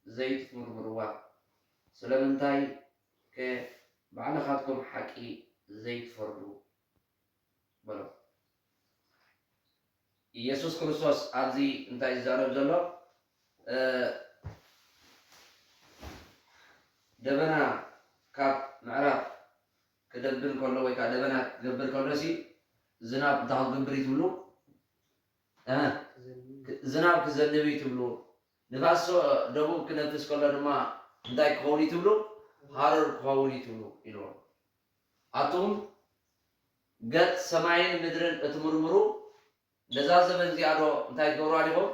ዘይትምርምርዋ? ስለምንታይ ከ ባዕልኻትኩም ሓቂ ዘይትፈርዱ? በሎ። ኢየሱስ ክርስቶስ ኣብዚ እንታይ ዝዛረብ ዘሎ? ደበና ካብ ምዕራብ ክደብን ከሎ ወይ ከዓ ደበና ክገብር ከሎ ሲ ዝናብ እንታይ ክገብር እዩ ትብሉ? ዝናብ ክዘንብ እዩ ትብሉ። ንፋስ ደቡብ ክነፍስ ከሎ ድማ እንታይ ክኸውን እዩ ትብሉ? ሃሩር ክኸውን እዩ ትብሉ ኢልዎም። ኣቱም ገጽ ሰማይን ምድርን እትምርምሩ፣ ነዛ ዘበን እዚኣ ዶ እንታይ ትገብሩ ኣሊኹም?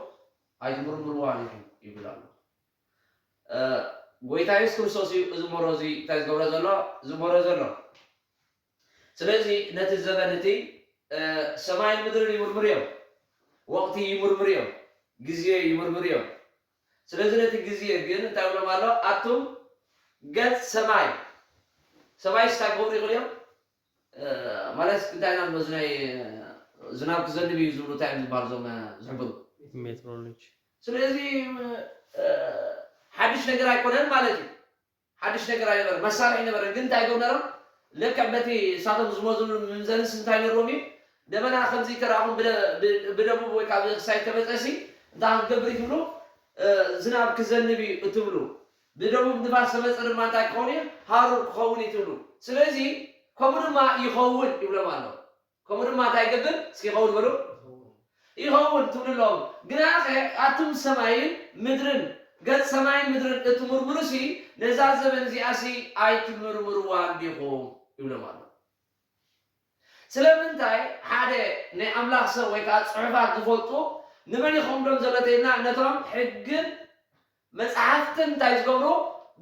ኣይትምርምርዋ ኣሊኹም ይብል ኣሎ። ጎይታ የሱስ ክርስቶስ እዩ እዚ ሞሮ እዚ እንታይ ዝገብሮ ዘሎ? ዝሞሮ ዘሎ። ስለዚ ነቲ ዘበን እቲ ሰማይን ምድርን ይምርምር እዮም። ወቕቲ ይምርምር እዮም። ግዜ ይምርምር እዮም። ስለዚ ነቲ ግዜ ግን እንታይ ብሎም ኣሎ? ኣቱም ገጽ ሰማይ፣ ሰማይ ስታ ክገብሩ ይኽእሉ እዮም። ማለት እንታይ ኢና ንመዝናይ ዝናብ ክዘንብ እዩ ዝብሉ እንታይ እዮም ዝበሃል እዞም ዝሕብሩ? ሜትሮሎጂ። ስለዚ ሓድሽ ነገር ኣይኮነን ማለት እዩ። ሓድሽ ነገር ኣይነበረ፣ መሳርሒ ነበረ። ግን እንታይ ገቡ ነሮም? ልክዕ በቲ እሳቶም ዝመዝሉ ምምዘንስ እንታይ ነርዎም እዩ? ደመና ከምዚ ተራእኹም ብደቡብ ወይ ካብ ክሳይ ተመፀሲ እንታይ ክገብር እዩ ትብሉ? ዝናብ ክዘንብ እዩ እትብሉ። ብደቡብ ንፋስ ተመፀ ድማ እንታይ ክኸውን እዩ? ሃሩር ክኸውን እዩ ትብሉ። ስለዚ ከምኡ ድማ ይኸውን ይብሎም ኣሎ። ከምኡ ድማ እንታይ ይገብር? እስኪ ይኸውን በሉ። ይኸውን ትብሉ ኣለኹም። ግናኸ ኣቱም ሰማይን ምድርን፣ ገጽ ሰማይን ምድርን እትምርምሩሲ፣ ነዛ ዘበን እዚኣሲ ኣይትምርምርዋን ዲኹም? ይብሎም ኣሎ። ስለምንታይ ሓደ ናይ ኣምላኽ ሰብ ወይ ከዓ ጽሑፋት ዝፈልጡ ንመን ይኸምዶም ዘሎ ተይልና፣ ነቶም ሕግን መጽሓፍትን እንታይ ዝገብሩ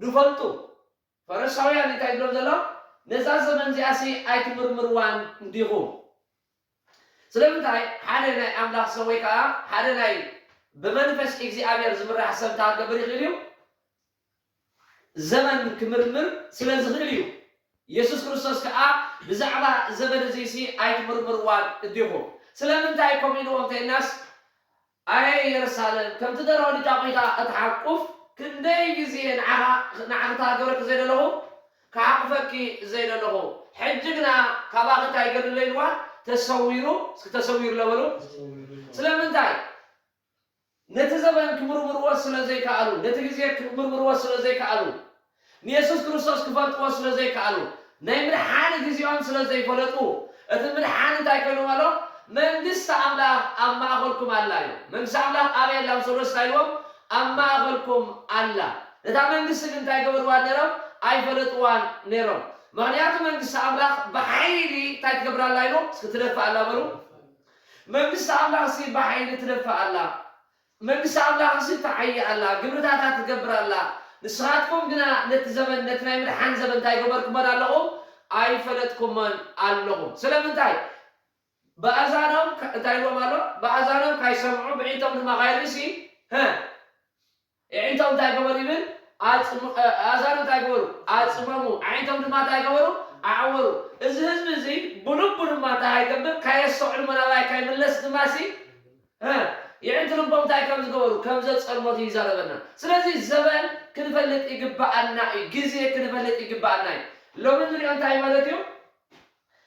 ዝፈልጡ ፈረሳውያን እንታይ ይብሎም ዘሎ? ነዛ ዘመን እዚኣሲ ኣይትምርምርዋን እንዲኹም። ስለምንታይ ሓደ ናይ ኣምላኽ ሰብ ወይ ከዓ ሓደ ናይ ብመንፈስ እግዚኣብሔር ዝምራሕ ሰብ እንታይ ክገብር ይኽእል እዩ? ዘመን ክምርምር ስለ ዝኽእል እዩ። የሱስ ክርስቶስ ከዓ ብዛዕባ ዘመን እዚሲ ኣይትምርምርዋን እንዲኹም። ስለምንታይ ከምኡ ኢልዎም ተይናስ ኣየ የሩሳሌም፣ ከምቲ ደርሆ ንጫቑታ እትሓቁፍ፣ ክንደይ ግዜ ንዓኻ ንዓኺ ተሃገረኪ ዘይደለኹ፣ ክሓቑፈኪ ዘይደለኹ፣ ሕጂ ግና ካባኺ እንታይ ገርለ ኢልዋ፣ ተሰዊሩ፣ እስኪ ተሰዊሩ ለበሉ። ስለምንታይ? ነቲ ዘበን ክምርምርዎ ስለ ዘይከኣሉ፣ ነቲ ግዜ ክምርምርዎ ስለ ዘይከኣሉ፣ ንየሱስ ክርስቶስ ክፈልጥዎ ስለ ዘይከኣሉ፣ ናይ ምድሓን ግዜኦም ስለ ዘይፈለጡ፣ እቲ ምድሓን እንታይ ኮይኑ ኣሎ? መንግስቲ ኣምላኽ ኣብ ማእኸልኩም ኣላ እዩ። መንግስቲ ኣምላኽ ኣበይ ኣላ ምስ በሉ እንታይ ኢልዎም? ኣብ ማእኸልኩም ኣላ። ነታ መንግስቲ ግን እንታይ ገበርዋ ነይሮም? ኣይፈለጥዋን ነይሮም። ምኽንያቱ መንግስቲ ኣምላኽ ብሓይሊ እንታይ ትገብር ኣላ ኢሉ? እስኪ ትደፍእ ኣላ በሉ። መንግስቲ ኣምላኽ ሲ ብሓይሊ ትደፍእ ኣላ። መንግስቲ ኣምላኽሲ ትዓዪ ኣላ፣ ግብርታታ ትገብር ኣላ። ንስኻትኩም ግና ነቲ ዘመን፣ ነቲ ናይ ምድሓን ዘመን እንታይ ገበርኩሞን ኣለኹም? ኣይፈለጥኩሞን ኣለኹም። ስለምንታይ? ብኣዛኖም ከ-፣ እንታይ ኢልዎም ኣሎ? ብኣዛኖም ካይሰምዑ፣ ብዒንቶም ድማ ካይርእሲ፣ ሀ፣ ኣዒንቶም እንታይ ገበሩ ይብል? ኣጽም-፣ እ፣ ኣዛኖም እንታይ ገበሩ? ኣጽመሙ። ኣዒንቶም ድማ እንታይ ገበሩ? ኣዕወሩ። እዚ ህዝቢ እዚ ብልቡ ድማ እንታይ ኣይገብር? ካየስተውዕል እሞ ናባይ ካይምለስ ድማ ሲ፣ እ፣ የዕንቲ ልቦም እንታይ ከም ዝገበሩ፣ ከም ዘጸልሞት እዩ ይዛረበና። ስለዚ ዘበን ክንፈልጥ ይግብኣና እዩ። ግዜ ክንፈልጥ ይግብኣና እዩ። ሎሚ ንሪኦ እንታይ ማለት እዩ?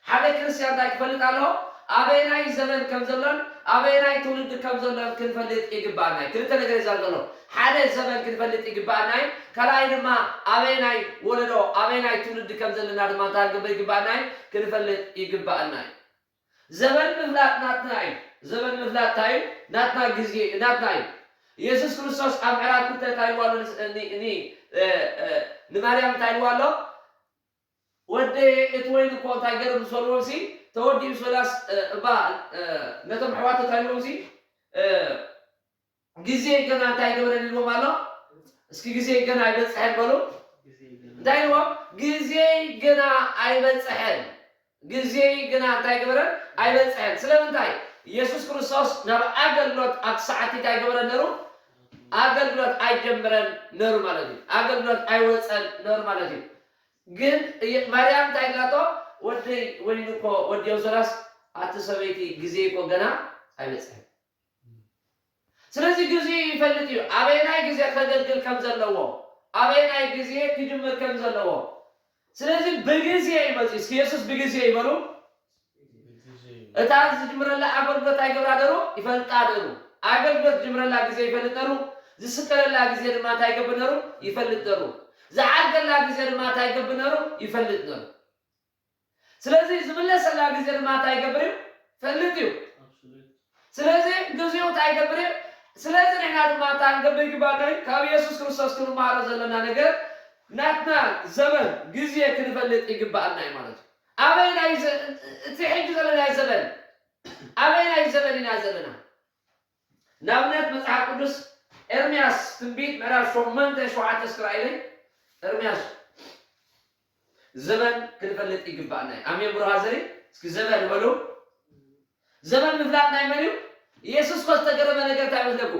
ሓደ ክርስትያን እንታይ ክፈልጥ ኣለዎ? ኣበየናይ ዘበን ከም ዘሎን ኣበየናይ ትውልዲ ከም ዘሎን ክንፈልጥ ይግብኣና እዩ። ክልተ ነገር እዩ ዘርገሎ። ሓደ ዘበን ክንፈልጥ ይግብኣና እዩ። ካልኣይ ድማ ኣበየናይ ወለዶ፣ ኣበየናይ ትውልዲ ከም ዘለና ድማ እንታይ ክንገብር ይግብኣና እዩ? ክንፈልጥ ይግብኣና እዩ። ዘበን ምፍላጥ ናትና እዩ። ዘበን ምፍላጥ እንታይ እዩ? ናትና ግዜ፣ ናትና እዩ። የሱስ ክርስቶስ ኣብ ምዕራፍ ክልተ እንታይ ኢልዋ ኣሎ? ን-፣ ን-፣ ን-፣ እ፣ እ፣ ንማርያም እንታይ ኢልዋ ኣሎ? ወደየ፣ እቲ ወይኒ እኮ እንታይ ገይሩ ምስ በልዎም ሲ፣ ተወዲኡ ምስ በላስ፣ እ፣ እባ፣ እ፣ ነቶም ኣሕዋቱ እንታይ ኢልዎም ሲ፣ እ፣ ግዜ ገና እንታይ ገበረን ኢልዎም ኣሎ? እስኪ ግዜ ገና ኣይበጽሐን በሉ። እንታይ ኢልዎም? ግዜ ገና ኣይበጽሐን። ግዜ ገና እንታይ ገበረን? ኣይበጽሐን። ስለምንታይ? ኢየሱስ ክርስቶስ ናብ ኣገልግሎት ኣብቲ ሰዓት እንታይ ገበረን ነሩ? ኣገልግሎት ኣይጀምረን ነሩ ማለት እዩ። ኣገልግሎት ኣይወጸን ነሩ ማለት እዩ። ግን እየ-፣ ማርያም እንታይ ኢላቶ? ወደይ ወይኒ እኮ ወዲኦም ሰላስ፣ ኣቲ ሰበይቲ ግዜ እኮ ገና ኣይበጽሐን። ስለዚ ግዜኡ ይፈልጥ እዩ፣ ኣበየናይ ግዜ ከገልግል ከም ዘለዎ፣ ኣበየናይ ግዜ ክጅምር ከም ዘለዎ። ስለዚ ብግዜ እዩ መፂኡ። እስኪ የሱስ ብግዜ ይበሉ። እታ ዝጅምረላ ኣገልግሎት ኣይገብራ ነሩ፣ ይፈልጣ ነሩ። ኣገልግሎት ዝጅምረላ ግዜ ይፈልጥ ነሩ፣ ዝስቀለላ ግዜ ድማ እንታይ ይገብር ነሩ? ይፈልጥ ነሩ። ዝዓርገላ ግዜ ድማ እንታይ ይገብር ነሩ? ይፈልጥ ነሩ። ስለዚ ዝምለሰላ ግዜ ድማ እንታይ ይገብር እዩ? ፈልጥ እዩ። ስለዚ ግዜኡ እንታይ ይገብር እዩ? ስለዚ ንሕና ድማ እንታይ ክንገብር ይግባእና እዩ? ካብ የሱስ ክርስቶስ ክንመሃሮ ዘለና ነገር ናትና ዘመን ግዜ ክንፈልጥ ይግባእና እዩ ማለት እዩ። ኣበይ ናይ ዘ- እቲ ሕጂ ዘለናዮ ዘመን ኣበይ ናይ ዘመን ኢና ዘለና? ንኣብነት መጽሓፍ ቅዱስ ኤርምያስ ትንቢት ምዕራፍ ሸሞንተ ሸውዓተ እስኪ ርኣይለይ። ኤርምያስ ዘመን ክንፈልጥ ይግባእና እዩ። ኣሜን ብሩሃ ዘሪ እስኪ ዘመን በሉ። ዘመን ምፍላጥ ናይ መን እዩ? ኢየሱስ እኮ ዝተገረመ ነገር እንታይ መስለኩ?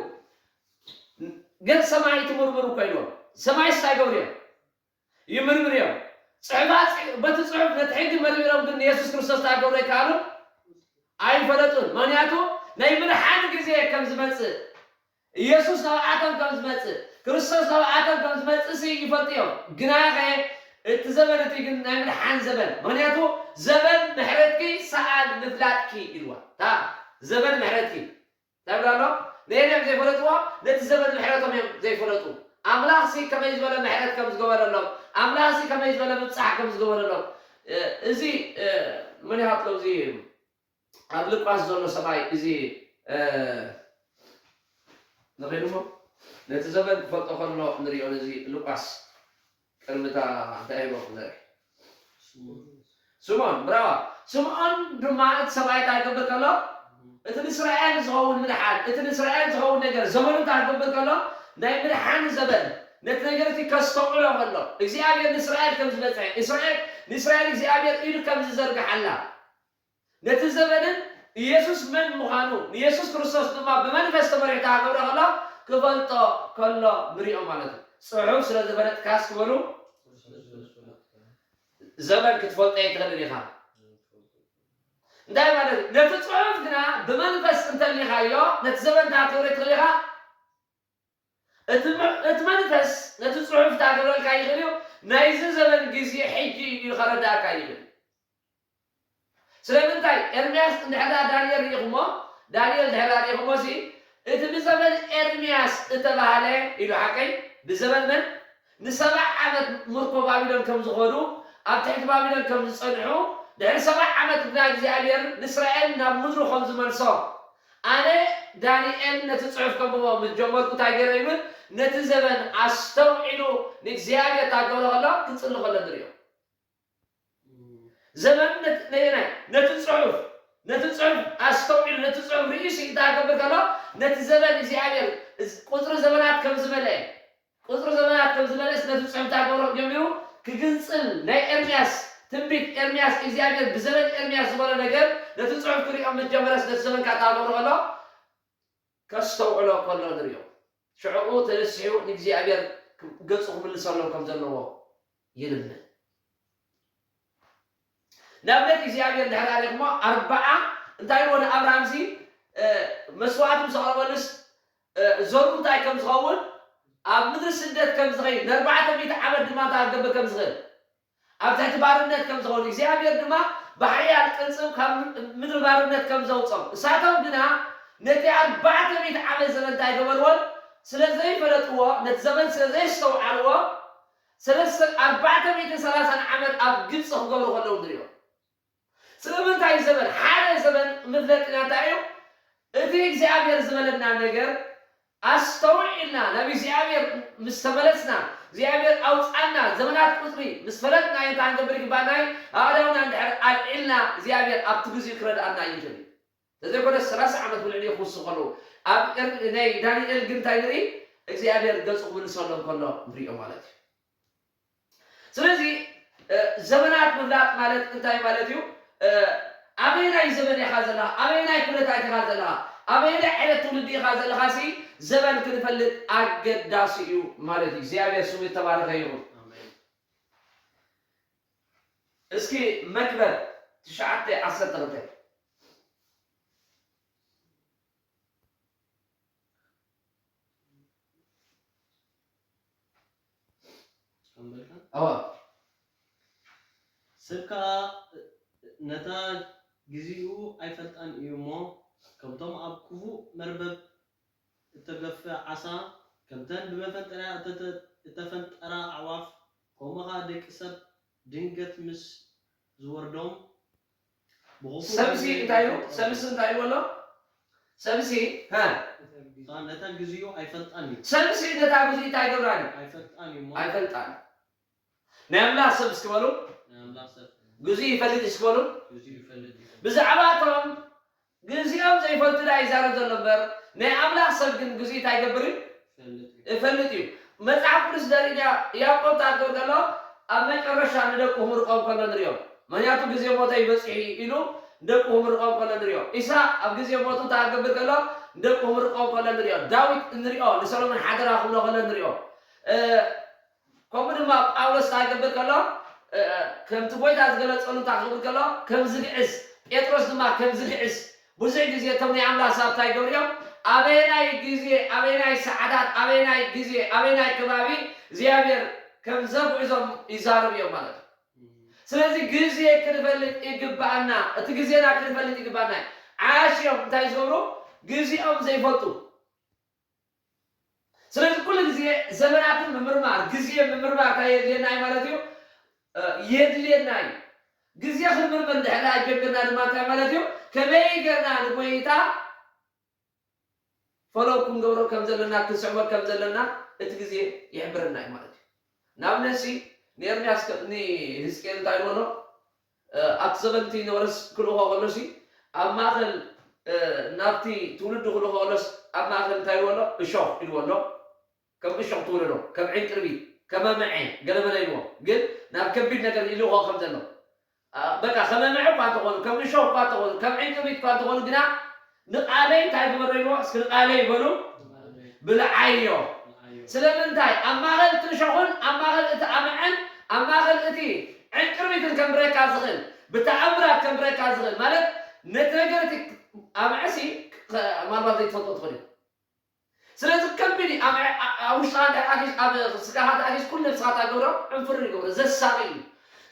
ገጽ ሰማይ ትምርምሩ እኮ ኢልዎም። ሰማይስ እንታይ ይገብሩ እዮም? ይምርምር እዮም። ጽሑፋት በቲ ጽሑፍ ነቲ ሕጊ መርሚሮም ግን ንየሱስ ክርስቶስ እንታይ ክገብሩ ኣይከኣሉን? ኣይፈለጡን። ምኽንያቱ ናይ ምድሓን ግዜ ከም ዝመጽእ፣ ኢየሱስ ናብኣቶም ከም ዝመጽእ፣ ክርስቶስ ናብኣቶም ከም ዝመጽእ ሲ ይፈልጡ እዮም። ግናኸ እቲ ዘመን እቲ ግን ናይ ምድሓን ዘመን። ምኽንያቱ ዘመን ምሕረትኪ ሰኣን ምፍላጥኪ ኢልዋ። እታ ዘመን ምሕረትኪ እንታይ ይብሉ ኣሎ? ነየን እዮም ዘይፈለጥዎ? ነቲ ዘመን ምሕረቶም እዮም ዘይፈለጡ። ኣምላኽሲ ከመይ ዝበለ ምሕረት ከም ዝገበረሎም፣ ኣምላኽሲ ከመይ ዝበለ ምብጻሕ ከም ዝገበረሎም። እ፣ እዚ፣ እ፣ መን ይሃብሎ? እዚ ኣብ ሉቃስ ዘሎ ሰብኣይ፣ እዚ፣ እ፣ ንኸይድሞ ነቲ ዘመን ክፈልጦ ከሎ ንሪኦ፣ ነዚ ሉቃስ ቅድሚ እታ እንታይ ሂቦ ክንርኢ። ስምዖን፣ ብራዋ። ስምዖን ድማ እቲ ሰብኣይ እንታይ ክገብር ከሎ? እቲ ንእስራኤል ዝኸውን ምድሓን፣ እቲ ንእስራኤል ዝኸውን ነገር ዘመኑ እንታይ ክገብር ከሎ? ናይ ምድሓን ዘመን፣ ነቲ ነገር እቲ ከስተውዕሎ ከሎ፣ እግዚኣብሔር ንእስራኤል ከም ዝመጽሐ፣ እስራኤል፣ ንእስራኤል እግዚኣብሔር ኢዱ ከም ዝዘርግሓላ፣ ነቲ ዘመንን ኢየሱስ መን ምዃኑ፣ ንኢየሱስ ክርስቶስ ድማ ብመንፈስ ተመሪሑ እንታይ ክገብሮ ከሎ? ክፈልጦ ከሎ ንሪኦ ማለት እዩ። ጽሑፍ ስለ ዝፈለጥካስ ክበሉ፣ ዘመን ክትፈልጦ ኣይትኽእልን ኢኻ። እንታይ ማለት እዩ? ነቲ ጽሑፍ ግና ብመንፈስ እንተሊኻዮ፣ ነቲ ዘመን እንታይ ክትገብሮ ትኽእል ኢኻ? እቲ መ-፣ እቲ መንፈስ ነቲ ጽሑፍ እንታይ ክገብረልካ ይኽእል እዩ? ናይዚ ዘመን ግዜ ሕጂ እዩ ኢሉ ከረድኣካ ይኽእል እዩ። ስለምንታይ? ኤርምያስ እንድሕር ደኣ ዳንኤል ርኢኹሞ፣ ዳንኤል እንድሕር ደኣ ርኢኹሞ ሲ፣ እቲ ብዘመን ኤርምያስ እተባህለ ኢሉ ሓቀይ፣ ብዘመን መን? ንሰብዓ ዓመት ምርኮ ባቢሎን ከም ዝኾኑ፣ ኣብ ትሕቲ ባቢሎን ከም ዝጸንሑ፣ ድሕሪ ሰብዓ ዓመት ግና እግዚኣብሔር ንእስራኤል ናብ ምድሩ ከም ዝመልሶ፣ ኣነ ዳንኤል ነቲ ጽሑፍ ከንብቦ ምስ ጀመርኩ እንታይ ገይረ ይብል? ነቲ ዘመን ኣስተውዒሉ ንእግዚኣብሔር እንታይ ክገብሮ ከሎ? ክጽሊ ከሎ ንሪኦ። ዘመን ነት-፣ ነየናይ? ነቲ ጽሑፍ፣ ነቲ ጽሑፍ ኣስተውዒሉ፣ ነቲ ጽሑፍ ርእዩ ሲ እንታይ ክገብር ከሎ? ነቲ ዘመን እግዚኣብሔር፣ እዚ ቁጽሪ ዘመናት ከም ዝመልአ፣ ቁጽሪ ዘመናት ከም ዝመልእስ ነቲ ጽሑፍ እንታይ ክገብሮ ጀሚሩ? ክግንጽል። ናይ ኤርምያስ ትንቢት፣ ኤርምያስ እግዚኣብሔር ብዘመን ኤርምያስ ዝበሎ ነገር ነቲ ጽሑፍ ክሪኦ ምስ ጀመረስ ነቲ ዘመን ከኣ እንታይ ክገብሮ ከሎ? ከስተውዕሎ ከሎ ንሪኦ። ሽዕኡ ተነሲሑ ንእግዚኣብሔር ገጹ ክምልሰሎም ከም ዘለዎ ይልምን። ንኣብነት እግዚኣብሔር እንድሕር ኣሪኽሞ ኣርብዓ እንታይ ኢልዎ ንኣብርሃምሲ፣ እ፣ መስዋዕቲ ምስ ኣቕረበሉስ፣ እ፣ ዘርኡ እንታይ ከም ዝኸውን ኣብ ምድሪ ስደት ከም ዝኸይድ ንኣርባዕተ ሚእቲ ዓመት ድማ እንታይ ክገብር ከም ዝኽእል ኣብ ትሕቲ ባርነት ከም ዝኾኑ እግዚኣብሔር ድማ ብሓያል ቅልጽም ካብ ምድሪ ባርነት ከም ዘውጾም እሳቶም ግና ነቲ ኣርባዕተ ሚእቲ ዓመት ዘመን እንታይ ገበርዎን ስለ ዘይፈለጥዎ ነቲ ዘመን ስለ ዘየስተውዓልዎ ሰለስተ ኣርባዕተ ሚእትን ሰላሳን ዓመት ኣብ ግብጺ ክገብሩ ከለዉ ንሪኦ። ስለምንታይ ዘመን ሓደ ዘመን ምፍለጥና እንታይ እዩ? እቲ እግዚኣብሔር ዝበለና ነገር ኣስተውዒልና ናብ እግዚኣብሔር ምስ ተመለስና እግዚኣብሔር ኣውፃና ዘመናት ቁፅሪ ምስ ፈለጥና እንታይ ክንገብር ይግባእና እዩ? ኣእዳውና እንድሕር ኣልዒልና እግዚኣብሔር ኣብቲ ግዜኡ ክረድኣና እዩ ዝደሊ። ተዘይኮነ ሰላሳ ዓመት ብልዕሊ ክውስኽ ከለዉ ኣብ ናይ ዳንኤል ግን እንታይ ንርኢ? እግዚኣብሔር ገፁ ክምልሰሎም ከሎ ንሪኦ ማለት እዩ። ስለዚ ዘመናት ምፍላጥ ማለት እንታይ ማለት እዩ? ኣበየናይ ዘመን ኢኻ ዘለኻ? ኣበየናይ ኩነታት ኢኻ ዘለኻ? ኣበየናይ ዓይነት ትውልዲ ኢኻ ዘለኻ ሲ ዘመን ክንፈልጥ ኣገዳሲ እዩ ማለት እዩ። እግዚኣብሔር ስሙ የተባረከ ይኹን። እስኪ መክብብ ትሽዓተ ዓሰርተ ክልተ። እወ። ሰብ ከኣ ነታ ግዚኡ ኣይፈልጣን እዩ እሞ፣ ከምቶም ኣብ ክፉእ መርበብ እተገፍፈ ዓሳ፣ ከምተን ብመፈንጠርያ እተተ- እተፈንጠራ ኣዕዋፍ፣ ከምኡ ኸኣ ደቂ ሰብ ድንገት ምስ ዝወርዶም፣ ብኽፉእ ሰብሲ ግዜ እንታይ ኢሉ? ይፈንጠሩ። ሰብሲ እንታይ ኢሉ ኣሎ? ሰብሲ ሀ ነታ ግዚኡ ኣይፈልጣን እዩ። ሰብሲ ነታ ግዚኡ እንታይ ይገብራን እዩ? ኣይፈልጣን እዩ እሞ፣ ኣይፈልጣን። ናይ ኣምላኽ ሰብ እስኪ በሉ፣ ናይ ኣምላኽ ሰብ ግዚኡ ይፈልጥ እስኪ በሉ። ግዚኡ ይፈልጥ እዩ። ብዛዕባ እቶም ግዚኦም ዘይፈልጡ ዳ ይዛረብ ዘሎ እምበር፣ ናይ ኣምላኽ ሰብ ግን ግዚኡ እንታይ ይገብር እዩ? ይፈልጥ እዩ። ይፈልጥ እዩ። መጽሓፍ ቅዱስ ደረጃ ያዕቆብ እንታይ ክብል ከሎ፣ ኣብ መጨረሻ ንደቁ ክምርቆም ከሎ ንሪኦም። ምክንያቱ ግዜ ሞተይ በፂሑ ኢሉ ንደቁ ክምርቆም ከሎ ንሪኦ። ኢሳቅ ኣብ ግዜ ሞቱ እንታይ ክገብር ከሎ፣ ንደቁ ክምርቆም ከሎ ንሪኦ። ዳዊት ንሪኦ፣ ንሰሎሞን ሓደራ ክብሎ ከሎ ንሪኦ። እ፣ ከምኡ ድማ ጳውሎስ እንታይ ክገብር ከሎ፣ እ፣ ከምቲ ጎይታ ዝገለጸሉ እንታይ ክገብር ከሎ፣ ከም ዝግዕዝ፣ ጴጥሮስ ድማ ከም ዝግዕዝ፣ ብዙሕ ግዜ እቶም ናይ ኣምላኽ ሰባት እንታይ ይገብሩ እዮም? ኣበየናይ ግዜ፣ ኣበየናይ ሰዓታት፣ ኣበየናይ ግዜ፣ ኣበየናይ ከባቢ እግዚኣብሔር ከም ዘጉዕዞም ይዛረቡ እዮም ማለት እዩ። ስለዚ ግዜ ክንፈልጥ ይግባኣና፣ እቲ ግዜና ክንፈልጥ ይግባኣና እዩ። ዓያሽ እዮም እንታይ ዝገብሩ? ግዜኦም ዘይፈልጡ። ስለዚ ኩሉ ግዜ ዘመናትን ምምርማር፣ ግዜ ምምርማር እንታይ የድልየና እዩ ማለት እዩ? እ፣ የድልየና እዩ። ግዜ ክንምርምር እንድሕር ደኣ ጀሚርና ድማ እንታይ ማለት እዩ? ከመይ ጌርና ንጎይታ ፈለው ክንገብሮ ከም ዘለና፣ ክንስዕቦ ከም ዘለና እቲ ግዜ ይሕብረና እዩ ማለት እዩ። ንኣብነት ሲ ንኤርምያስ ከ- ንህዝቅኤል እንታይ ኢልዎ ኣሎ? እ፣ ኣብቲ ዘበን እቲ ነበረስ ክልእኾ ከሎሲ ኣብ ማእኸል እ፣ ናብቲ ትውልዲ ክልእኾ ከሎስ ኣብ ማእኸል እንታይ ኢልዎ ኣሎ? እሾኽ ኢልዎ ኣሎ። ከም እሾኽ ትውልዶ፣ ከም ዕንቅርቢት፣ ከም ኣመዐ ገለመለ ኢልዎ። ግን ናብ ከቢድ ነገር ይልእኾ ከም ዘሎ ኣ፣ በቃ ከም ኣመዐ እኳ እንተኾኑ፣ ከም እሾኽ እኳ እንተኾኑ፣ ከም ዕንቅርቢት እኳ እንተኾኑ ግና ንቓለይ እንታይ ግበሮ ኢልዎ? እስኪ ንቓለይ በሉ ብልዓዮ። ስለምንታይ ኣብ ማእኸል እቲ እሾኽን ኣብ ማእኸል እቲ ኣመዐን ኣብ ማእኸል እቲ ዕንቅርቢትን ከንብረካ ዝኽእል ብተኣምራት ከንብረካ ዝኽእል ማለት ነቲ ነገር እቲ ኣመዐሲ ማልባት ዘይትፈልጦ ትኽእል እዩ። ስለዚ ከቢድ እዩ። ኣብ ውሽጥኻ እንታይ ኣትዩ ኣብ ስጋኻ ተኣትዩስ ኩሉ ነብስኻ እንታይ ገብሮ ዕንፍር ይገብሮ ዘሳቒ እዩ።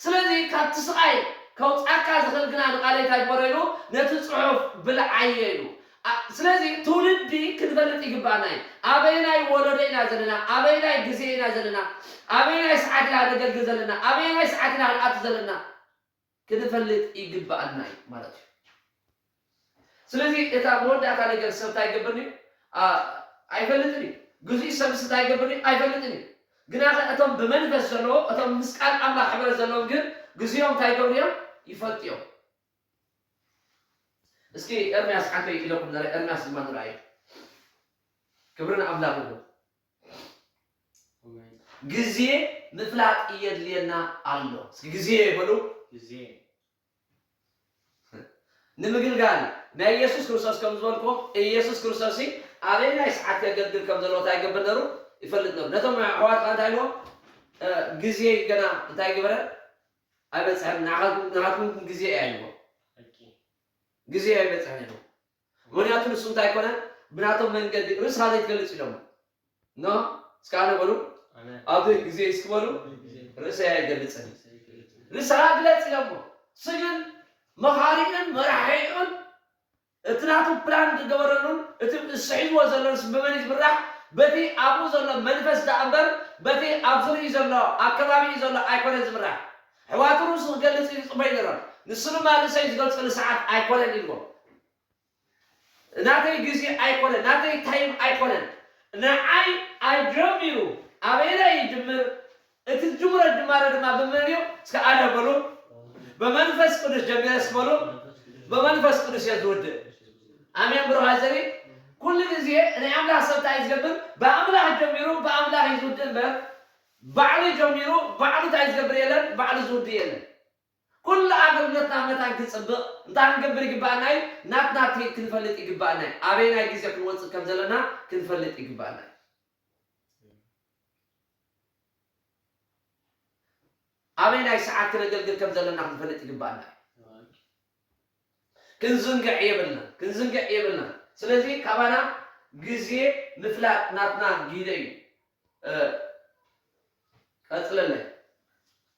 ስለዚ ካብቲ ስቓይ ከውፃካ ዝኽእል ግና ንቓለይ እንታይ ግበሮ ኢሉ ነቲ ፅሑፍ ብልዓዮ ኢሉ። ስለዚ ትውልዲ ክንፈልጥ ይግባኣና እዩ። ኣበየናይ ወለዶ ኢና ዘለና? ኣበየናይ ግዜ ኢና ዘለና? ኣበየናይ ሰዓት ኢና ነገልግል ዘለና? ኣበየናይ ሰዓት ኢና ክንኣቱ ዘለና? ክንፈልጥ ይግባኣና እዩ ማለት እዩ። ስለዚ እታ መወዳእታ ነገር ሰብ እንታይ ይገብር እዩ? ኣይፈልጥን እዩ። ግዜኡ ሰብስ እንታይ ይገብር እዩ? ኣይፈልጥን እዩ። ግናኸ እቶም ብመንፈስ ዘለዎ እቶም ምስ ቃል ኣምላኽ ሕብረት ዘለዎም ግን ግዜኦም እንታይ ይገብሩ እዮም? ይፈልጡ እዮም። እስኪ ኤርምያስ ሓንተይ ኢለኩም ንርኢ፣ ኤርምያስ ድማ ንርኣዮ። ክብሪ ንኣምላኽ ይኹን። ግዜ ምፍላጥ የድልየና ኣሎ። እስኪ ግዜ በሉ። ግዜ ንምግልጋል ናይ ኢየሱስ ክርስቶስ ከም ዝበልኩም ኢየሱስ ክርስቶስ ኣበየናይ ሰዓት ከገልግል ከም ዘለዎ እንታይ ይገብር ነሩ? ይፈልጥ ነሩ። ነቶም ኣሕዋት እንታይ ኢልዎም? ግዜ ገና እንታይ ገበረ? ኣይበፅሐን። ንዓኻትኩም ግዜ እያ ኢልዎም። ግዜ ኣይበፅሐን ኢልዎም። ምክንያቱ ንሱ እንታይ ኮነ? ብናቶም መንገዲ ርእስኻ ዘይትገልፅ ኢሎም ኖ እስከ ኣነ በሉ ኣብዚ ግዜ እስኪ በሉ ርእሰይ ኣይገልፅን ርእስኻ ግለፅ ኢሎሞ። እሱ ግን መኻሪኡን መራሒኡን እቲ ናቱ ፕላን ዝገበረሉን እቲ እሱ ሒዝዎ ዘሎንስ ብመን እዩ ዝምራሕ? በቲ ኣብኡ ዘሎ መንፈስ ደኣ እምበር በቲ ኣብ ዙሪኡ ዘሎ ኣብ ከባቢኡ ዘሎ ኣይኮነን ዝምራሕ። ኣሕዋቱ ርእሱ ክገልፅ እዩ ዝፅበዩ ነይሮም። ንሱ ድማ ርእሰይ ዝገልፀሉ ሰዓት ኣይኮነን ኢልዎም። ናተይ ግዜ ኣይኮነን፣ ናተይ ታይም ኣይኮነን። ንዓይ ኣጀሚሩ ኣበየናይ ይጅምር? እቲ ዝጅምሮ ጅማሮ ድማ ብመን እዩ? እስከ ኣነ በሉ። ብመንፈስ ቅዱስ ጀሚረ እስከ በሉ። ብመንፈስ ቅዱስ እየ ዝውድእ። ኣሜን ብሩኻት ዘርኢ ኩሉ ግዜ ናይ ኣምላኽ ሰብ እንታይ እዩ ዝገብር? ብኣምላኽ ጀሚሩ ብኣምላኽ እዩ ዝውድእ እምበር ባዕሉ ጀሚሩ ባዕሉ እንታይ ዝገብር የለን፣ ባዕሉ ዝውድእ የለን። ኩሉ ኣገልግሎትና መታን ክፅብቕ እንታይ ክንገብር ይግባኣና እዩ? ናትና ትሪት ክንፈልጥ ይግባኣና እዩ። ኣበየናይ ግዜ ክንወፅእ ከም ዘለና ክንፈልጥ ይግባኣና እዩ። ኣበየናይ ሰዓት ክነገልግል ከም ዘለና ክንፈልጥ ይግባኣና እዩ። ክንዝንግዕ የብልና፣ ክንዝንግዕ የብልና። ስለዚ ካባና ግዜ ምፍላጥ ናትና ጊደ እዩ። ቀጽለለይ።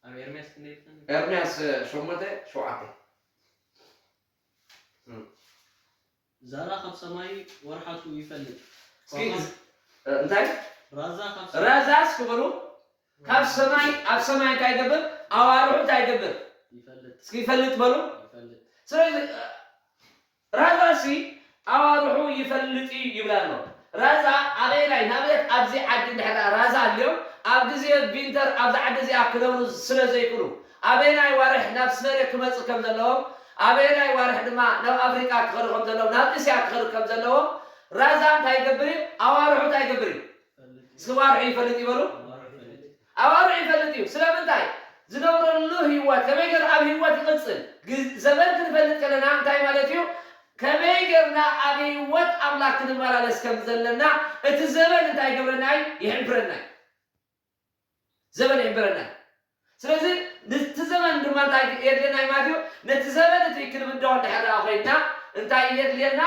ኣብ ኤርምያስ ክንደይ ይፈንድ? ኤርምያስ ሸሞንተ ሸውዓተ። ዛራ ካብ ሰማይ ወርሓቱ ይፈልጥ። እስኪ እንታይ ራዛ ካብ ሰማይ ራዛ እስኪ በሉ። ካብ ሰማይ ኣብ ሰማይ እንታይ ይገብር? ኣዋርሑ እንታይ ይገብር? ይፈልጥ። እስኪ ይፈልጥ በሉ። ይፈልጥ። ስለዚ ራዛ ሲ ኣዋርሑ ይፈልጥ እዩ ይብላ ኣሎ። ራዛ ኣበየናይ ናብየት ኣብዚ ዓዲ እንድሕር ደኣ ራዛ ኣልዮም ኣብ ግዜ ቪንተር ኣብዚ ዓዲ እዚኣ ክነብሩ ስለ ዘይክእሉ ኣበየናይ ዋርሕ ናብ ስፈሬ ክመጽእ ከም ዘለዎም ኣበየናይ ዋርሕ ድማ ናብ ኣፍሪቃ ክኸዱ ከም ዘለዎም ናብ እስያ ክኸዱ ከም ዘለዎም ራዛ እንታይ ይገብር እዩ? ኣዋርሑ እንታይ ይገብር እዩ? እስኪ ዋርሑ ይፈልጥ ይበሉ። ኣዋርሑ ይፈልጥ እዩ። ስለምንታይ? ዝነብረሉ ህይወት ከመይ ገይሩ ኣብ ህይወት ይቕጽል? ግ- ዘበን ክንፈልጥ ከለና እንታይ ማለት እዩ? ከመይ ገርና ኣብ ህይወት ኣምላኽ ክንመላለስ ከም ዘለና እቲ ዘበን እንታይ ይገብረና እዩ? ይሕብረና እዩ። ዘበን ይሕብረና እዩ። ስለዚ ነቲ ዘበን ድማ እንታይ የድልየና እዩ ማለት እዩ? ነቲ ዘበን እቲ ክንብድሆ እንድሕር ደኣ ኮይንና እንታይ የድልየና?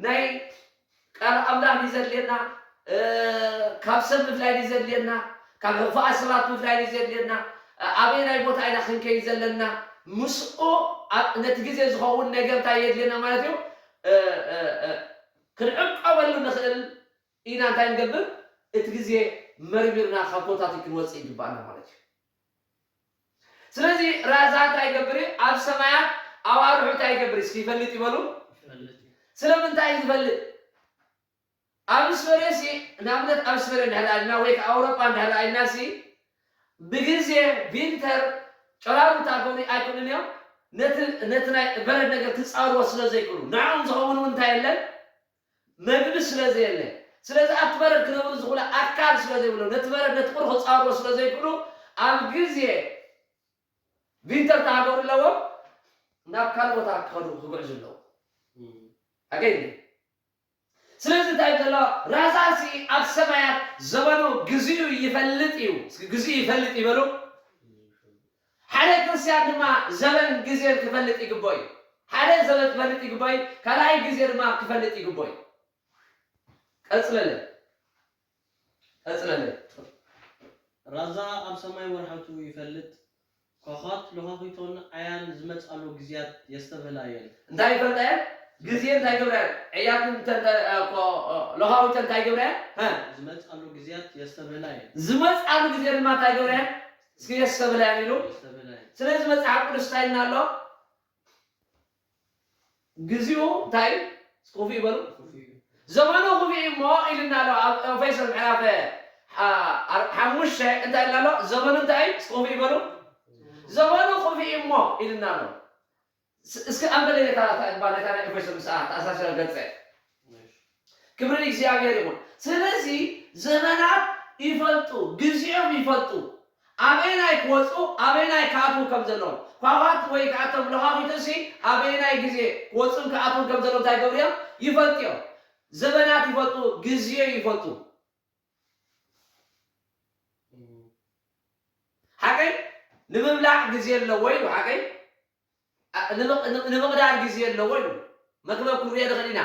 ናይ ቃል ኣምላኽ ድዩ ዘድልየና? ካብ ሰብ ምፍላይ ድዩ ዘድልየና? ካብ ሕፉኣት ሰባት ምፍላይ ድዩ ዘድልየና? ኣበየናይ ቦታ ኢና ክንከይድ ዘለና? ምስኡ ነቲ ግዜ ዝኸውን ነገር እንታይ የድልየና ማለት እዩ? ክንዕቀበሉ ንኽእል ኢና እንታይ ንገብር? እቲ ግዜ መርሚርና ካብ ኮታቲ ክንወፅእ ይግባኣና ማለት እዩ። ስለዚ ራዛ እንታይ ይገብር እዩ? ኣብ ሰማያት ኣዋርሑ እንታይ ይገብር እዩ? እስኪ ይፈልጥ ይበሉ። ስለምንታይ እዩ ዝፈልጥ? ኣብ ስፈሬ ሲ ንኣብነት ኣብ ስፈሬ እንድሕር ኢልና ወይ ከዓ ኣውሮጳ እንድሕር ኢልና ሲ ብግዜ ቪንተር ጨራሩ ታገሩ ኣይኮኑን እዮም። ነቲ ናይ በረድ ነገር ክፃወርዎ ስለ ዘይክእሉ ንዕኦም ዝኸውን እውን እንታይ የለን መግቢ ስለ ዘየለ ስለዚ ኣብቲ በረድ ክነብሩ ዝኽእሉ ኣካል ስለ ዘይብሎም ነቲ በረድ ነቲ ቁሪ ክፃወርዎ ስለ ዘይክእሉ ኣብ ግዜ ቪንተር ተሃገሩ ኣለዎም ናብ ካልእ ቦታ ክኸዱ ክግዕዙ ኣለዎም ኣገኝ ስለዚ እንታይ ዘሎ ራዛሲ ኣብ ሰማያት ዘበኑ ግዜኡ ይፈልጥ እዩ ግዜኡ ይፈልጥ ይበሉ ሓደ ክርስቲያን ድማ ዘበን ግዜን ክፈልጥ ይግቦ እዩ ሓደ ዘበን ክፈልጥ ይግቦ እዩ ካልኣይ ግዜ ድማ ክፈልጥ ይግቦ እዩ ቀፅለለ ቀፅለለ ራዛ ኣብ ሰማይ ወርሓቱ ይፈልጥ ኮኾት ለዃኺቶን ኣያን ዝመጻሉ ግዜያት የስተብህላ እየን። እንታይ ይፈልጣ እየን? ግዜ እንታይ ገብራ እየን? ዕያትን ለዃዊተን እንታይ ገብራ እየን? ዝመጻሉ ግዜያት የስተብህላ እየን። ዝመጻሉ ግዜ ድማ እንታይ ገብራ እየን? እስኪ የስተብህላ እየን ኢሉ። ስለዚ መጽሓፍ ቅዱስ እንታይ ኢልና ኣሎ? ግዜኡ እንታይ ክፉእ ይበሉ ዘመኑ ክፉእ እሞ ኢልና ኣሎ ኣብ ኤፌሶን ምዕራፍ ሓሙሽተ እንታይ ኢልና ኣሎ ዘመኑ እንታይ ክፉእ ይበሉ ዘመኑ ክፉእ እሞ ኢልና ኣሎ እስኪ ኣንበለ ነታ ነታ ናይ ኤፌሶን ምስ ተኣሳሰረ ገፀ ክብሪ ንእግዚኣብሔር ይኹን ስለዚ ዘመናት ይፈልጡ ግዜኦም ይፈልጡ ኣበየናይ ክወፁ ኣበየናይ ክኣትዉ ከም ዘለዎም ኳኳት ወይ ከዓ እቶም ለኻኺቶሲ ኣበየናይ ግዜ ክወፁን ክኣትዉን ከም ዘለዎም እንታይ ይገብሩ እዮም ይፈልጡ እዮም ዘበናት ይፈልጡ ግዜ ይፈልጡ ሓቀይ ንምብላዕ ግዜ ኣለዎ ኢሉ ሓቀይ ንምቕዳር ግዜ ኣለዎ ኢሉ መክበብ ክንሪኦ ንኽእል ኢና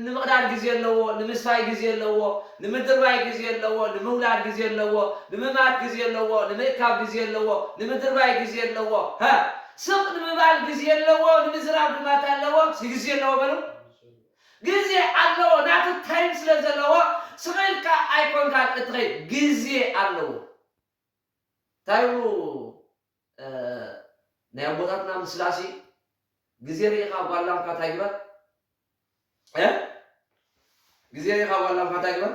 ንምቕዳድ ግዜ ኣለዎ፣ ንምስታይ ግዜ ኣለዎ፣ ንምድርባይ ግዜ ኣለዎ፣ ንምውላድ ግዜ ኣለዎ፣ ንምማት ግዜ ኣለዎ፣ ንምእካብ ግዜ ኣለዎ፣ ንምድርባይ ግዜ ኣለዎ። ሀ ስቕ ንምባል ግዜ ኣለዎ፣ ንምዝራብ ድማ እንታይ ኣለዎ? ግዜ ኣለዎ በሉ። ግዜ ኣለዎ፣ ናቱ ታይም ስለ ዘለዎ ስቕ ኢልካ ኣይኮንካን እትኸይድ፣ ግዜ ኣለዎ። እንታይ ይብሉ ናይ ኣቦታትና ምስላሲ ግዜ ርኢኻ ጓል ላምካ እንታይ ግበር እ ግዜ ርኢኻ ጓል ላምካ እንታይ ግበር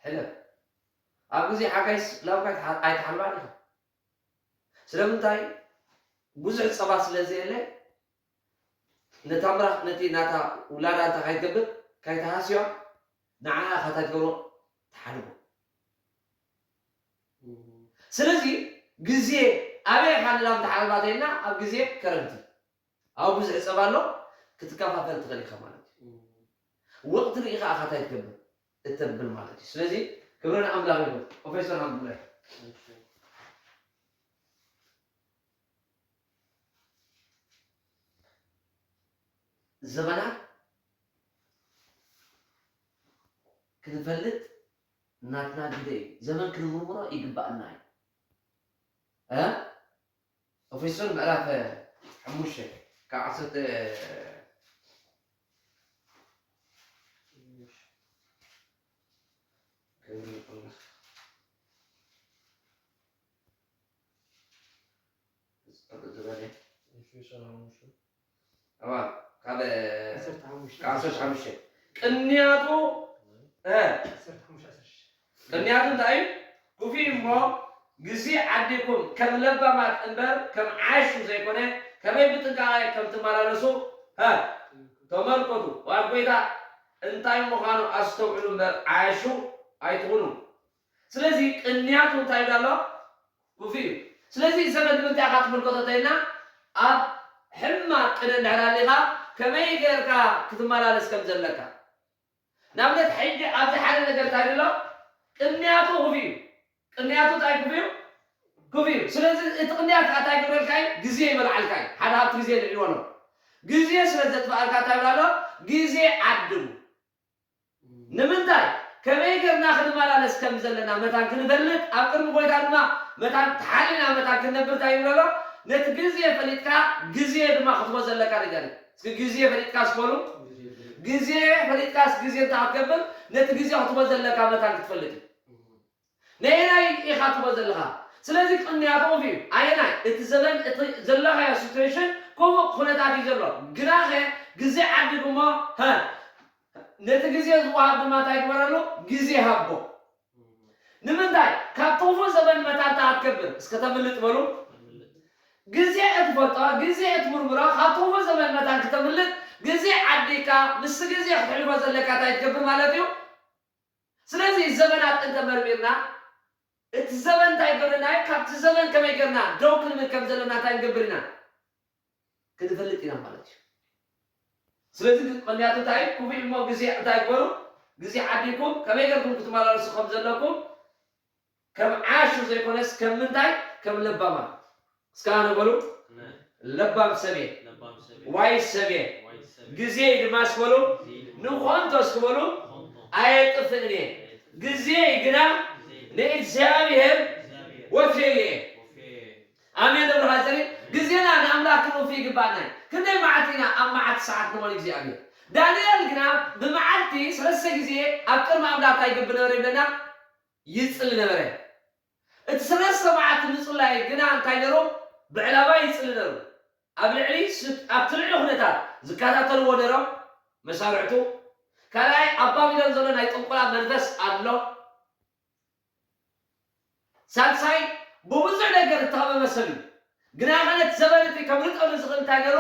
ሕለብ ኣብ ግዜ ሓጋይስ ላምካ ኣይትሓልባን ኢኻ ስለምንታይ ብዙሕ ፀባ ስለ ዘየለ ነታ ምራኽ ነቲ ናታ ውላዳ እንታይ ካይትገብር ካይትሃስዮ ንዓኣ ኢኻ እንታይ ትገብሮ ትሓልቦ ስለዚ ግዜ ኣበይ ኢኻ ንላም ትሓልባ ተይልና ኣብ ግዜ ከረምቲ ኣብ ብዙሕ ፀባ ኣሎ ክትከፋፈል ትኽእል ኢኻ ማለት እዩ ወቕቲ ርኢኻ ኢኻ እንታይ ትገብር እተብል ማለት እዩ ስለዚ ክብረ ንኣምላኽ ይኹን ፕሮፌሰር ሃንጉላይ ዘበናት ክንፈልጥ ናትና ግደ እዩ። ዘመን ክንምርምሮ ይግባእና እዩ። እ? ኤፌሶን ምዕራፍ ሓሙሽተ ካብ ዓሰርተ ዝጠቅዕ ዝበለ ኤፌሶን ሓሙሽተ። እዋ፣ ካብ ዓሰርተ ሓሙሽተ። ካብ ዓሰርተ ሓሙሽተ። ቅንያቱ፣ እ፣ ዓሰርተ ሓሙሽተ፣ ዓሰርተ ሽዱሽተ። ቅንያቱ እንታይ እዩ? ክፉእ እሞ ግዜ ዓዲኩም ከም ለባማት እምበር ከም ዓሹ ዘይኮነ፣ ከመይ ብጥንቃቐ ከም ትመላለሱ፣ እ፣ ተመልከቱ። ዋብ ጎይታ እንታይ ምዃኑ ኣስተውዕሉ እምበር ዓሹ ኣይትኹኑ። ስለዚ ቅንያቱ እንታይ ይብላ ኣሎ? ክፉእ እዩ። ስለዚ ዘመን ንምንታይ ኢኻ ትምልከቶ ተይልና፣ ኣብ ሕማቕ ቅነ እንድሕር ኣሊኻ ከመይ ጌርካ ክትመላለስ ከም ዘለካ። ንኣብነት ሕጂ ኣብዚ ሓደ ነገር እንታይ ኣሎ? ቅንያቱ ክፉእ እዩ። ቅንያቱ እንታይ ክፉእ እዩ? ክፉእ እዩ። ስለዚ እቲ ቅንያት ከኣ እንታይ ይገብረልካ እዩ? ግዜ ይበልዓልካ እዩ። ሓደ ሃብቲ ግዜ ንዕልዎ ኣሎ። ግዜ ስለ ዘጥፍኣልካ እንታይ ይብላ ኣሎ? ግዜ ዓድሙ። ንምንታይ? ከመይ ጌርና ክንመላለስ ከም ዘለና መታን ክንፈልጥ፣ ኣብ ቅድሚ ጎይታ ድማ መታን ተሓሊና መታን ክንነብር እንታይ ይብሎ ኣሎ? ነቲ ግዜ ፈሊጥካ፣ ግዜ ድማ ክትቦ ዘለካ ነገር እዩ። እስኪ ግዜ ፈሊጥካ ስበሉ። ግዜ ፈሊጥካስ ግዜ እንታይ ክትገብር? ነቲ ግዜ ክትቦ ዘለካ መታን ክትፈልጥ እዩ። ነየናይ ኢኻ ትቦ ዘለኻ? ስለዚ ቅንያት ክፉእ እዩ። ኣየናይ? እቲ ዘመን፣ እቲ ዘለኻዮ ሲትዌሽን ክፉእ ኩነታት እዩ ዘሎ። ግናኸ ግዜ ዓድግ እሞ፣ ሀ፣ ነቲ ግዜ ዝወሃብ ድማ እንታይ ግበረሉ? ግዜ ሃቦ። ንምንታይ? ካብቲ ክፉእ ዘመን መታን እንታይ ክትገብር? እስከ ተምልጥ በሉ። ግዜ እትፈልጦ፣ ግዜ እትምርምሮ፣ ካብቲ ክፉእ ዘመን መታን ክተምልጥ ግዜ ዓዲግካ፣ ምስቲ ግዜ ክትሕልፎ ዘለካ እንታይ ትገብር ማለት እዩ? ስለዚ ዘመናት እንተመርሚርና፣ እቲ ዘመን እንታይ ይገብረና እዩ? ካብቲ ዘመን ከመይ ጌርና ደው ክንብል ከም ዘለና እንታይ ንገብር ኢና? ክንፈልጥ ኢና ማለት እዩ። ስለዚ ቅንያቱ እንታይ እዩ? ክፉእ እሞ ግዜ እንታይ ግበሩ? ግዜ ዓዲኩም ከመይ ጌርኩም ክትመላለሱ ከም ዘለኩም፣ ከም ዓሹ ዘይኮነስ ከም ምንታይ? ከም ለባማት። እስከ ኣነ በሉ። ኣነ። ለባም ሰብ እየ። ለባም ሰብ እየ። ዋይ ሰብ እየ። ዋይ ሰብ እየ። ግዜይ ድማ እስከ በሉ። ግዜይ ድማ። ንኾንቶ እስከ በሉ። ንኾንቶ። ኣየጥፍእን እየ። ኣየጥፍእን። ግዜይ ግና ግዜይ ግና ንእግዚኣብሔር ንእግዚኣብሔር ወፍየ እየ። ወፍየ እየ። ኣሜን። ደብረ ሐዘሪ ግዜና ንኣምላኽ ክንወፊ ይግባእና እዩ። ክንደይ መዓልቲ ኢና ኣብ መዓልቲ ሰዓት ንበል እግዚኣብሔር። ዳንኤል ግና ብመዓልቲ ሰለስተ ግዜ ኣብ ቅድሚ ኣምላኽ እንታይ ይገብር ነበረ ይብለና? ይጽሊ ነበረ። እቲ ሰለስተ መዓልቲ ምጽላይ ግና እንታይ ነይሩ? ብዕላማ ይጽሊ ነይሩ። ኣብ ልዕሊ ስ-፣ ኣብቲ ልዕሊ ኩነታት ዝከታተልዎ ነይሮም መሳርሕቱ። ካልኣይ፣ ኣብ ባቢሎን ዘሎ ናይ ጥንቆላ መንፈስ ኣሎ። ሳልሳይ፣ ብብዙሕ ነገር እተኸበበ ሰብ እዩ። ግና ኸነ እቲ ዘመን እቲ ከምልጠሉ ዝኽእል እንታይ ነይሩ?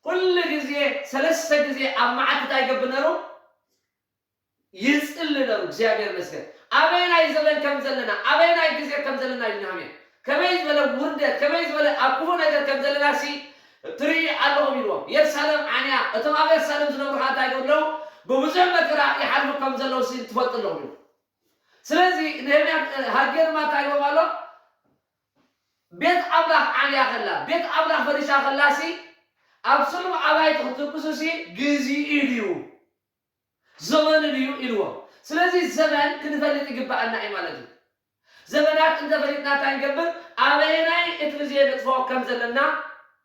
ኩሉ ግዜ፣ ሰለስተ ግዜ ኣብ መዓልቲ እንታይ ይገብር ነይሩ? ይጽሊ ነሩ። እግዚኣብሔር ይመስገን። ኣበየናይ ዘበን ከም ዘለና፣ ኣበየናይ ግዜ ከም ዘለና ይናሃምየ። ከመይ ዝበለ ውርደት፣ ከመይ ዝበለ ኣብ ክፉእ ነገር ከም ዘለና ሲ ትርኢ ኣለኹም ኢልዎም። የሩሳሌም ዓንያ፣ እቶም ኣብ የሩሳሌም ዝነብሩ ኸዓ እንታይ ይገብሩ ኣለዉ? ብብዙሕ መከራ ይሓልፉ ከም ዘለዉ ሲ ትፈልጡ ኣለኹም ኢሉ። ስለዚ ነህምያ፣ እ፣ ሃጌ ድማ እንታይ ይዎም ኣሎ? ቤት ኣምላኽ ዓንያ ኸላ፣ ቤት ኣምላኽ ፈሪሻ ኸላ ሲ ኣብ ስሉም ኣባይቲ ክትድቅሱ ሲ ግዜኡ ድዩ? ዘመኑ ድዩ ኢልዎም። ስለዚ ዘመን ክንፈልጥ ይግብኣና እዩ ማለት እዩ። ዘመናት እንተፈሊጥና እንታይ ንገብር? ኣበየናይ እቲ ግዜ ነጥፍኦ ከም ዘለና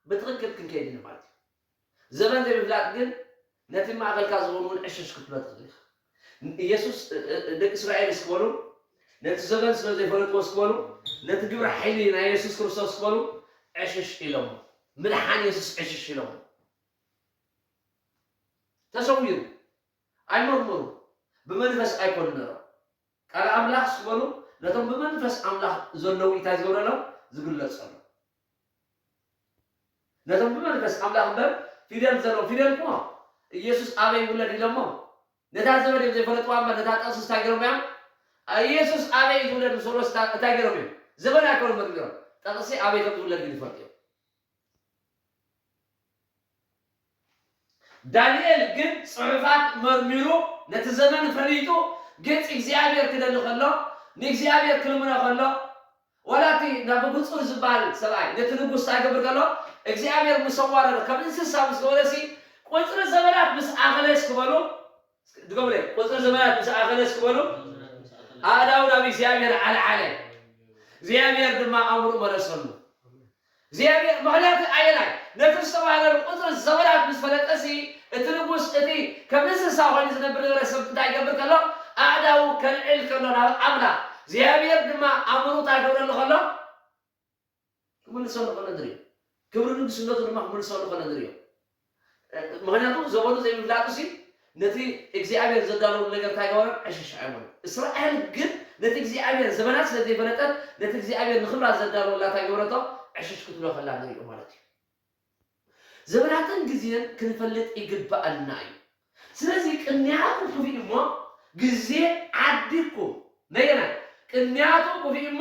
ብትኽክል ክንከይድ ኢና ማለት እዩ። ዘመን ዘይምፍላጥ ግን ነቲ ማእከልካ ዝኾኑ እውን ዕሽሽ ክትብሎ ትኽእል ኢኻ። ኢየሱስ፣ እ፣ እ፣ ደቂ እስራኤል እስኪ በሉ፣ ነቲ ዘመን ስለ ዘይፈለጥዎ እስኪ በሉ፣ ነቲ ግብረ ሓይሊ ናይ የሱስ ክርስቶስ እስኪ በሉ፣ ዕሽሽ ኢሎሞ። ምድሓን የሱስ ዕሽሽ ኢሎሞ። ተሰዊሩ። ኣይመርምሩ። ብመንፈስ ኣይኮኑ ነሮም። ቃል ኣምላኽ ስበሉ፣ ነቶም ብመንፈስ ኣምላኽ ዘለዉ እንታይ ዝገብረሎም? ዝግለጸሎም። ነቶም ብመንፈስ ኣምላኽ እምበር ፊደል ዘለዉ፣ ፊደል እኮ ኢየሱስ ኣበይ ይውለድ ኢሎሞ። ነታ ዘመድ እዮም ዘይፈለጥዋ እምበር ነታ ጥቕሲ እንታይ ገይሮም እዮም? ኢየሱስ ኣበይ እዩ ዝውለድ ምስ በልዎ እንታይ ገይሮም እዮም? ዘመድ ኣይኮኑን መርሚሮም። ጥቕሲ ኣበይ ከም ዝውለድ ግን ይፈልጡ እዮም። ዳንኤል ግን ጽሑፋት መርሚሩ ነቲ ዘመን ፈሊጡ ገጽ እግዚኣብሔር ክደሊ ከሎ፣ ንእግዚኣብሔር ክልምኖ ከሎ፣ ዋላ እቲ ናቡከደነጾር ዝበሃል ሰብኣይ ነቲ ንጉስ እንታይ ይገብር ከሎ፣ እግዚኣብሔር ምስ ኣዋረዶ፣ ከም እንስሳ ምስ ገበረሲ፣ ቁጽሪ ዘመናት ምስ ኣኸለስ ክበሉ፣ ድገሙለይ፣ ቁጽሪ ዘመናት ምስ ኣኸለስ ክበሉ፣ ኣእዳው ናብ እግዚኣብሔር ኣልዓለ፣ እግዚኣብሔር ድማ ኣእምርኡ መለሰሉ። እግዚኣብሔር ምኽንያቱ ኣየናይ? ነቲ ዝተባህለሉ ቁጽሪ ዘመናት ምስ ፈለጠሲ፣ እቲ ንጉስ፣ እቲ ከም እንስሳ ኮይኑ ዝነብር ዝነበረ ሰብ እንታይ ይገብር ከሎ? ኣእዳው ከልዕል ከሎ ናብ ኣምላኽ፣ እግዚኣብሔር ድማ ኣእምርኡ እንታይ ክገብረሉ ከሎ? ክምልሰሉ ከሎ ንሪኦ። ክብሪ ንግስነቱ ድማ ክምልሰሉ ከሎ ንሪኦ። ምኽንያቱ ዘበኑ ዘይምፍላጡ ሲ ነቲ እግዚኣብሔር ዘዳለወሉ ነገር እንታይ ገበረ? ዕሽሽ ኣይበሎ። እስራኤል ግን ነቲ እግዚኣብሔር ዘበናት ስለ ዘይፈለጠት ነቲ እግዚኣብሔር ንክብራ ዘዳለወላ እንታይ ገበረቶ? ዕሽሽ ክትብሎ ከላ ንሪኦ ማለት እዩ። ዘበናትን ግዜን ክንፈልጥ ይግብኣና እዩ። ስለዚ ቅንያቱ ክፍእ እሞ ግዜ ዓዲግኩም ነየናይ ቅንያቱ ክፍእ እሞ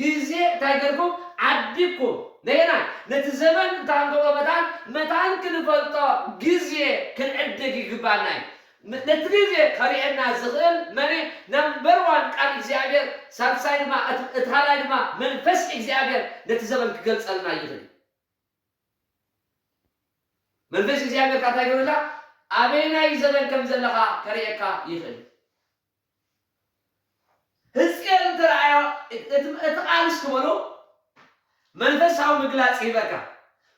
ግዜ እንታይ ገርኩም ዓዲግኩም ነየናይ ነቲ ዘመን እንታይ ንገብሮ መታን መታን ክንፈልጦ ግዜ ክንዕድግ ይግባና እዩ። ም- ነቲ ግዜ ከርእየና ዝኽእል መን ነምበር ዋን ቃል እግዚኣብሔር ሳልሳይ ድማ እቲ እቲ ካልኣይ ድማ መንፈስ እግዚኣብሔር ነቲ ዘመን ክገልጸልና ይኽእል እዩ። መንፈስ እግዚኣብሔር ካታ ይገብርላ ኣበይናይ ዘበን ከም ዘለኻ ከርእየካ ይኽእል። ህዝቅኤል እንተረኣዮ እቲ እቲ ቃልስ ክበሉ መንፈሳዊ ምግላጽ ይህበካ።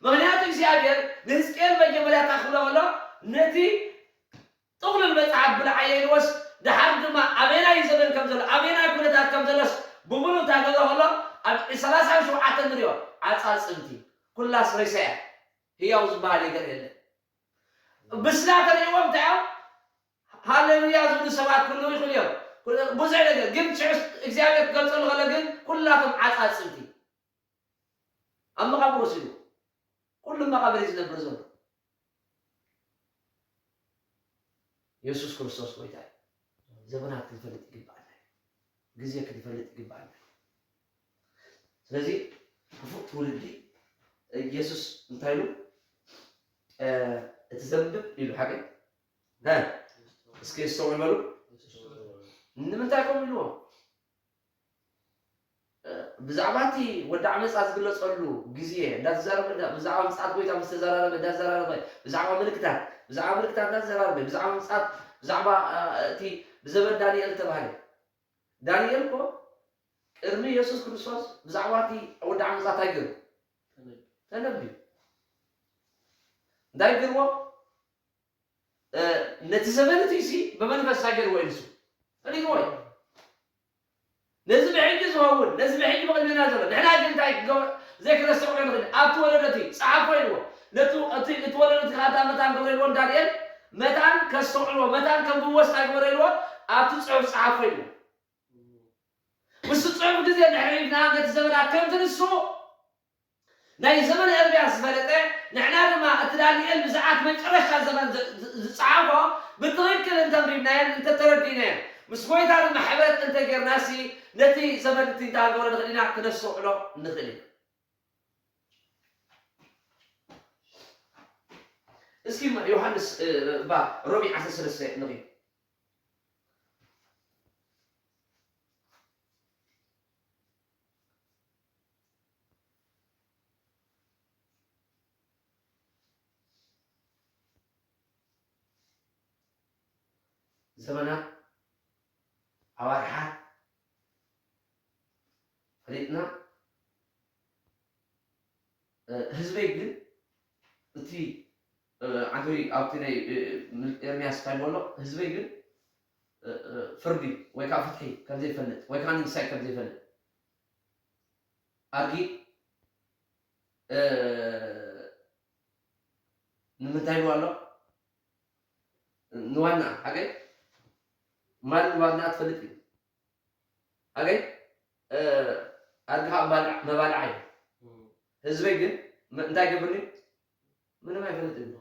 ምኽንያቱ እግዚኣብሔር ንህዝቅኤል መጀመርያ እንታይ ክብሎ ከሎ ነቲ ጥቕሉል መጽሓፍ ብልዓዮ ኢልዎስ ደሓር ድማ ኣበይናይ ዘበን ከም ዘሎ ኣበይናይ ኩነታት ከም ዘሎስ ብምሉ እንታይ ገሎ ከሎ ኣብ ሰላሳን ሸውዓተን ንሪኦ ዓጻጽምቲ ኩላስ ሬሳ እያ። ህያው ዝበሃል ነገር የለን። ብስላ ተርእይዎም እንታይ እዮም ሃሌሉያ ዝብሉ ሰባት ክህልዉ ይኽእሉ እዮም። ብዙሕ ነገር ግን ሽዑ እግዚኣብሔር ክገልጸሉ ከሎ ግን ኩላቶም ዓጻጽምቲ ኣብ መቓብር ወሲዱ ኩሉ መቓብር እዩ ዝነብር ዘሎ። የሱስ ክርስቶስ ጎይታ እዩ። ዘበናት ክንፈልጥ ይግባኣና እዩ። ግዜ ክንፈልጥ ይግባኣና እዩ። ስለዚ ክፉእ ትውልዲ የሱስ እንታይ ኢሉ እቲ ዘንብብ ኢሉ ሓቂ እስኪ የስተውዕል በሉ። ንምንታይ ከምኡ ኢልዎ? ብዛዕባ እቲ ወዲ ዓመፃ ዝግለፀሉ ግዜ እንዳተዛረበ ብዛዕባ ምፅኣት ጎይታ ምስ ተዘራረበ እንዳተዘራረበ ብዛዕባ ምልክታት ብዛዕባ ምልክታት እንዳተዘራረበ ብዛዕባ ምፅኣት ብዛዕባ እቲ ብዘበን ዳንኤል ተባሃለ። ዳንኤል እኮ ቅድሚ የሱስ ክርስቶስ ብዛዕባ እቲ ወዲ ዓመፃ እንታይ ገይሩ ተነብዩ እንታይ ገይርዎ? ነቲ ዘመን እቲ ሲ ብመንፈስ እንታይ ገይርዎ እዩ ንሱ ፈሊጥዎ እዩ። ነዚ ብሕጂ ዝኸውን ነዚ ብሕጂ ብቕድሜና ዘሎ ንሕና ግን እንታይ ዘይክነስተውዕሎ ንኽእል ኣብቲ ወለዶ እቲ ፀሓፎ ኢልዎ። ነቲ እቲ ወለዶ እቲ ከኣታ መታን ክብረ ኢልዎ ዳንኤል መታን ከስተውዕልዎ መታን ከንብብዎ እንታይ ግበሮ ኢልዎ። ኣብቲ ፅሑፍ ፀሓፎ ኢልዎ። ምስ ፅሑፍ ግዜ ድሕሪድና ነቲ ዘመና ከምቲ ንሱ ናይ ዘመን ኤርምያስ ዝፈለጠ ንሕና ድማ እቲ ዳንኤል ብዛዕት መጨረሻ ዘመን ዝፀሓፎ ብትኽክል እንተንቢብናየን እንተተረዲናየን ምስ ጎይታ ድማ ሕብረት እንተጌርናሲ ነቲ ዘመን እቲ እንተሃገሮ ንኽእል ኢና ክነስተውዕሎ ንኽእል ኢና። እስኪ ዮሃንስ ባ ሮሚ ዓሰርተ ሰለስተ ንርኢ። ዘመናት ኣዋርሓት ፈሊጥና ህዝበይ ግን እቲ ዓንተዊ ኣብቲ ናይ ኤርምያስ እንታይ በሎ ህዝበይ ግን ፍርዲ ወይ ከዓ ፍትሒ ከም ዘይፈልጥ ወይ ከዓ ንንሳይ ከም ዘይፈልጥ ኣድጊ ንምንታይ ኢሉ ኣሎ? ንዋና ሓቀይ ማን ዋና ትፈልጥ እዩ። ሓቀይ ኣድጊ ከዓ መባልዓ እዩ። ህዝበይ ግን እንታይ ገብርኒ ምንም ኣይፈልጥን።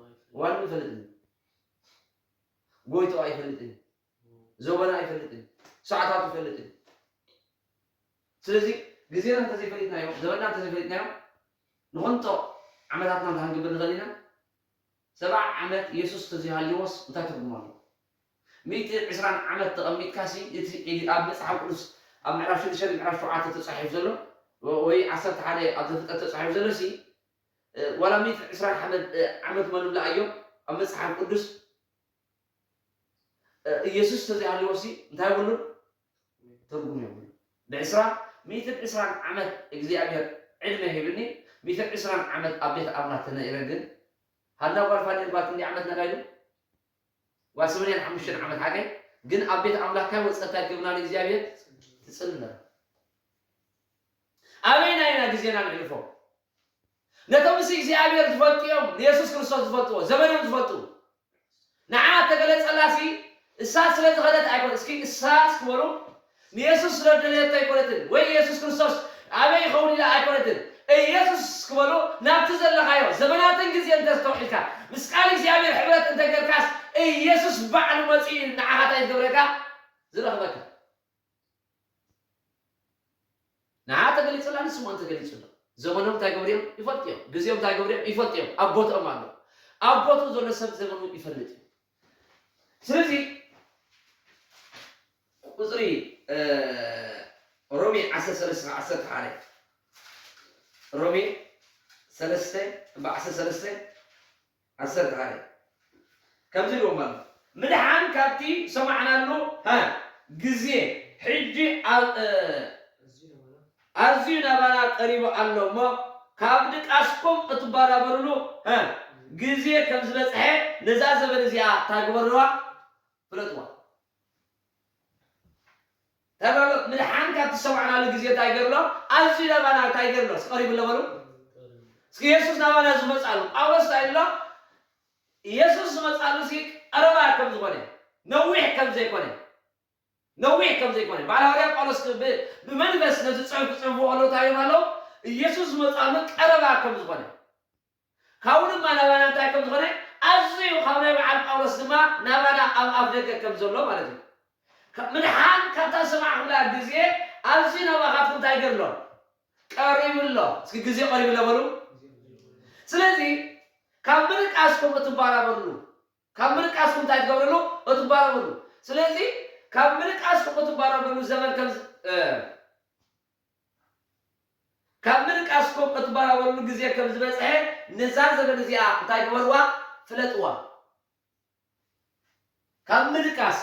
ዋኑ ይፈልጥን። ጎይቶ ኣይፈልጥን። ዘበና ኣይፈልጥን። ሰዓታቱ ይፈልጥን። ስለዚ ግዜና እንተዘይፈሊጥናዮ ዘበና እንተዘይፈሊጥናዮ ንኾንጦ ዓመታትና እንታይ ክንገብር ንኽእል ኢና? ሰብዓ ዓመት የሱስ ተዘይሃልዎስ እንታይ ትርጉም ኣለዎ? ሚእቲ ዕስራን ዓመት ተቐሚጥካ ሲ እቲ ኣብ መጽሓፍ ቅዱስ ኣብ ምዕራፍ ሽዱሽተ ምዕራፍ ሸውዓተ ተጻሒፉ ዘሎ ወይ ዓሰርተ ሓደ ኣብ ዘፍጠት ተጻሒፉ ዘሎ ሲ ዋላ ሚእቲ ዕስራን ዓመት መሉላ እዮም ኣብ መጽሓፍ ቅዱስ ኢየሱስ ተዘይሃልዎ ሲ እንታይ የብሉን? ትርጉም የብሉ። ብዕስራ ሚእትን ዕስራን ዓመት እግዚኣብሔር ዕድመ ሂብኒ፣ ሚእትን ዕስራን ዓመት ኣብ ቤት ኣምላኽ ተነይረ ግን፣ ሃና ጓል ፋኒኤል ጓል ክንደይ ዓመት ነራ ኢሉ? ጓል ስምንያን ሓሙሽተን ዓመት ሓቀይ ግን ኣብ ቤት ኣምላኽ ካይ ወጸት እንታይ ትገብርና እግዚኣብሔር ትጽሊ ነራ። ኣበይና ኢና ግዜና ንሕልፎ? ነቶም ሲ እግዚኣብሔር ዝፈልጡ እዮም፣ ንየሱስ ክርስቶስ ዝፈልጥዎ፣ ዘመኖም ዝፈልጡ። ንዓ ተገለጸላሲ እሳ ስለ ዝኸደት ኣይኮነ። እስኪ እሳ እስኪ በሉ፣ ንየሱስ ስለ ደለየቶ ኣይኮነትን፣ ወይ የሱስ ክርስቶስ ኣበይ ይኸውን ኢላ ኣይኮነትን። ኢየሱስ እስኪ በሉ፣ ናብቲ ዘለኻዮ ዘመናትን ግዜ እንተስተውዒልካ፣ ምስ ቃል እግዚኣብሔር ሕብረት እንተገርካስ፣ ኢየሱስ ባዕሉ መጺኡ ንዓኻ እንታይ ዝገብረካ? ዝረኽበካ። ንዓ ተገሊጹላ፣ ንስሞ እንተገሊጹላ። ዘመኖም እንታይ ገብሩ እዮም? ይፈልጡ እዮም። ግዜኦም እንታይ ገብሩ እዮም? ይፈልጡ እዮም። ኣብ ቦትኦም ኣሎ። ኣብ ቦትኡ ዘሎ ሰብ ዘመኑ ይፈልጥ እዩ። ስለዚ ቁጽሪ፣ እ፣ ሮሜ ዓሰርተ ሰለስተ ዓሰርተ ሓደ። ሮሜ ሰለስተ፣ እባ ዓሰርተ ሰለስተ ዓሰርተ ሓደ። ከምዚ ኢልዎም ኣሎ። ምድሓን ካብቲ ሰማዕናሉ፣ ሃ፣ ግዜ ሕጂ ኣ-፣ እ፣ ኣዝዩ ናባና ቀሪቡ ኣሎ እሞ፣ ካብ ድቃስኩም እትባራበሩሉ፣ ሃ፣ ግዜ ከም ዝበጽሐ ነዛ ዘበን እዚኣ እንታይ ግበርዋ? ፍለጥዋ። እንታይ በሎ? ምድሓን ካብ ትሰማዕናሉ ግዜ እንታይ ገርሎ? ኣዝዩ ናባና እንታይ ገርሎ? እስኪ ቀሪቡ ኣሎ በሉ። እስኪ የሱስ ናባና ዝመጻሉ። ጳውሎስ እንታይ ኣሎ? የሱስ ዝመጻሉ ሲ ቀረባ ከም ዝኾነ፣ ነዊሕ ከም ዘይኮነ፣ ነዊሕ ከም ዘይኮነ። ባዕል ሃዋርያ ጳውሎስ ብ-፣ ብመንፈስ ነዚ ጽሑፍ ክጽሕፍዎ ከለዉ እንታይ እዮም ኣለዉ? ኢየሱስ ዝመጻሉ ቀረባ ከም ዝኾነ። ካብኡ ድማ ናባና እንታይ ከም ዝኾነ፣ ኣዝዩ ካብ ናይ በዓል ጳውሎስ ድማ ናባና ኣብ ኣፍ ደገ ከም ዘሎ ማለት እዩ። ከ-፣ ምድሓን ካብታ ዝሰማዕኩምላ ግዜ ኣዝዩ ናባኻትኩም እንታይ ገርሎ? ቀሪቡ ኣሎ። እስኪ ግዜ ቀሪቡ ኣሎ በሉ። ስለዚ ካብ ምድቃስኩም እትባራበርሉ፣ ካብ ምድቃስኩም እንታይ ትገብርሉ? እትባራበርሉ። ስለዚ ካብ ምድቃስኩም እትባራበርሉ ዘመን ከም ዝ-፣ እ፣ ካብ ምድቃስኩም እትባራበርሉ ግዜ ከም ዝበጽሐ ነዛ ዘመን እዚኣ እንታይ ግበርዋ? ፍለጥዋ። ካብ ምድቃስ፣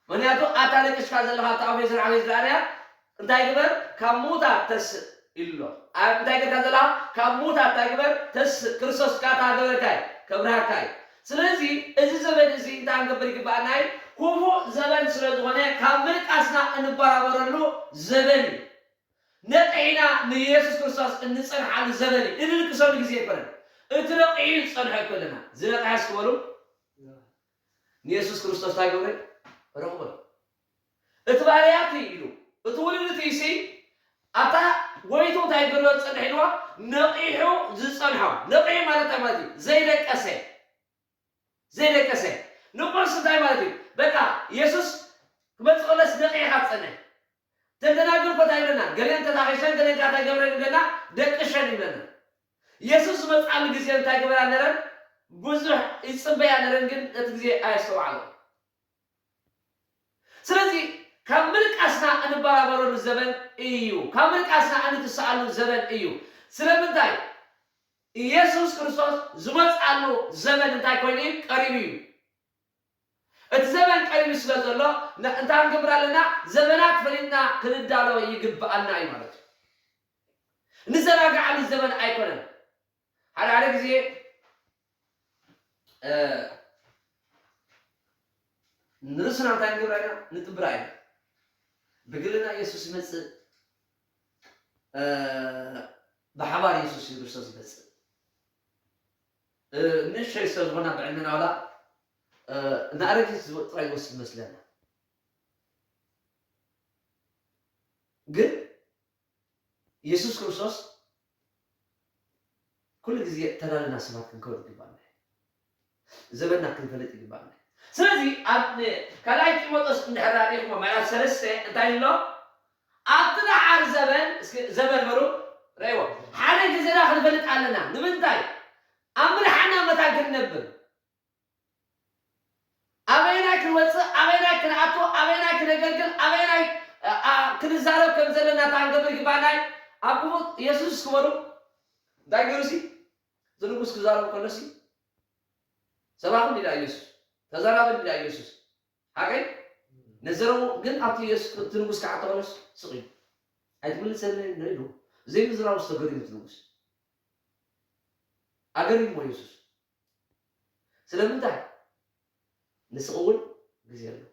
ምኽንያቱ ኣታ ደቂስካ ዘለኻ ኣብታ ኣፌሶን ዓበይቲ ዝረኣያ እንታይ ግበር? ካብ ምዉታት ተስእ ኢሉ ኣሎ። ኣብ እንታይ ጌርካ ዘለኻ? ካብ ምዉታት እንታይ ግበር? ተስእ። ክርስቶስ ካታ ገበርካ እዩ፣ ከብርሃካ እዩ። ስለዚ እዚ ዘመን እዚ እንታይ ክንገብር ይግባኣና እዩ? ክፉእ ዘመን ስለ ዝኾነ ካብ ምድቃስና እንበራበረሉ ዘመን እዩ። ነቒሕና ንየሱስ ክርስቶስ እንጸንሓሉ ዘመን እዩ። እንልቅሰሉ ግዜ ኣይኮነን። እቲ ነቒሑ ዝጸንሐ እኮ ኣለና። ዝነቕሐ እስኪ በሉ። ንየሱስ ክርስቶስ እንታይ ገብረ? ረኽቦ። እቲ ባርያት ኢሉ፣ እቲ ውልድቲ ሲ፣ ኣታ ጎይቱ እንታይ ገሎ ዝጸንሕ ኢልዋ? ነቒሑ ዝጸንሖ። ነቒሑ ማለት እንታይ ማለት እዩ? ዘይደቀሰ። ዘይደቀሰ። ንቑሕስ እንታይ ማለት እዩ? በቃ፣ የሱስ ክመጽእ ከሎስ ነቒሕካ ትጸንሕ። ተደናግር እኮ እንታይ ይብለና? ገለን ተታኺሸን፣ ገለን ካታ ገብረን ይብለና፣ ደቅሸን ይብለና። የሱስ ዝመጽኣሉ ግዜ እንታይ ግበራ ነረን? ብዙሕ ይጽበያ ነረን፣ ግን እቲ ግዜ ኣየስተውዓሎ። ስለዚ ካብ ምድቃስና እንበራበረሉ ዘበን እዩ። ካብ ምድቃስና እንትስኣሉ ዘበን እዩ። ስለምንታይ? ኢየሱስ ክርስቶስ ዝመጽኣሉ ዘበን እንታይ ኮይኑ እዩ? ቀሪቡ እዩ። እቲ ዘበን ቀሪቡ ስለ ዘሎ፣ ን-፣ እንታይ ክንገብር ኣለና? ዘበናት ፈሊጥና ክንዳሎ ይግብኣና እዩ ማለት እዩ። ንዘናግዓሉ ዘበን ኣይኮነን። ሓደ ሓደ ግዜ፣ እ፣ ንርእስና እንታይ ንገብራ ኢና? ንጥብራ ኢና። ብግልና ኢየሱስ ይመጽእ፣ እ፣ ብሓባር ኢየሱስ ክርስቶስ ይመጽእ። እ፣ ንእሽተይ ስለ ዝኾና ብዕድመና ዋላ፣ እ፣ እናኣረገ ጥራይ ይወስድ ይመስለና። ግን የሱስ ክርስቶስ ኩሉ ግዜ ተዳልና ሰባት ክንከውን ይግባና እዩ። ዘበንና ክንፈልጥ ይግባና እዩ። ስለዚ ኣብ ን-፣ ካልኣይ ጢሞቴዎስ እንድሕር ርኢኹሞ ምዕራፍ ሰለስተ እንታይ ኣሎ? ኣብቲ ደሓር ዘበን፣ እስኪ ዘበን በሉ፣ ረእይዎ። ሓደ ግዜና ክንፈልጥ ኣለና። ንምንታይ? ኣብ ምድሓና መታን ክንነብር። ኣበየናይ ክንወፅእ፣ ኣበየናይ ክንኣቱ፣ ኣበየናይ ክነገልግል፣ ኣበየናይ፣ ኣ፣ ኣ፣ ክንዛረብ ከም ዘለና እንታይ ክንገብር ይግባና እዩ? ኣብ ክፉት የሱስ ክበሉ እንታይ ገይሩ ሲ? እቲ ንጉስ ክዛረብ ከሎ ሲ? ሰባኹም ኢላ ኢየሱስ፣ ተዛራብን ኢላ ኢየሱስ። ሓቀይ? ነዘረቡ ግን ኣብቲ የሱስ እቲ ንጉስ ክዓጥቐሉስ ስቕ ኢሉ ኣይትምልሰለይ እንዶ ኢሉ ዘይምዝራቡ ዝተገሪሙ እቲ ንጉስ ኣገሪሞ የሱስ። ስለምንታይ? ንስቕ እውን ግዜ ኣለዎ።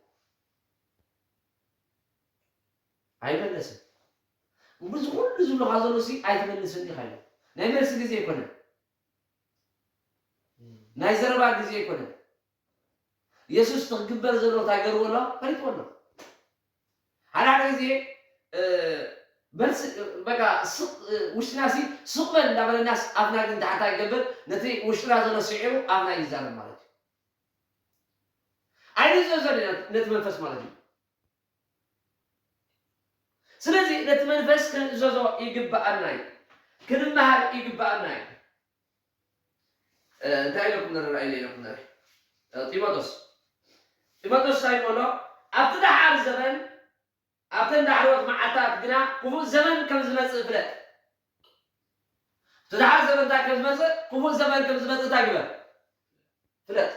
ኣይመለስን። ብዙ ኩሉ ዝብሉኻ ዘሎ ሲ ኣይትመልስን ኢኻ ኢሉ። ናይ መልሲ ግዜ ኣይኮነን። ናይ ዘረባ ግዜ ኣይኮነን። የሱስ እቲ ክግበር ዘሎ እንታይ ገርዎ ኣሎ? ፈሊጥዎ ኣሎ። ሓደ ሓደ ግዜ መልሲ በቃ ስቕ ውሽጥና ሲ ስቕ በል እንዳበለናስ ኣፍና ግን ታሕታ ይገብር ነቲ ውሽጥና ዘሎ ስዒሩ ኣፍና ይዛረብ ማለት እዩ። ኣይንእዘዞ ነቲ መንፈስ ማለት እዩ። ስለዚ ነቲ መንፈስ ክንእዘዞ ይግብኣና እዩ። ክንመሃር ይግብኣና እዩ። እንታይ ኢለኩም ነረ ኢለ ኢለኩም ነረ ጢሞቴዎስ ጢሞቴዎስ እንታይ ይብሎ? ኣብቲ ደሓር ዘመን ኣብተን ዳሕሮት መዓልታት ግና ክፉእ ዘመን ከም ዝመጽእ ፍለጥ። እቲ ደሓር ዘመን እንታይ ከም ዝመጽእ ክፉእ ዘመን ከም ዝመጽእ እንታይ ግበር ፍለጥ።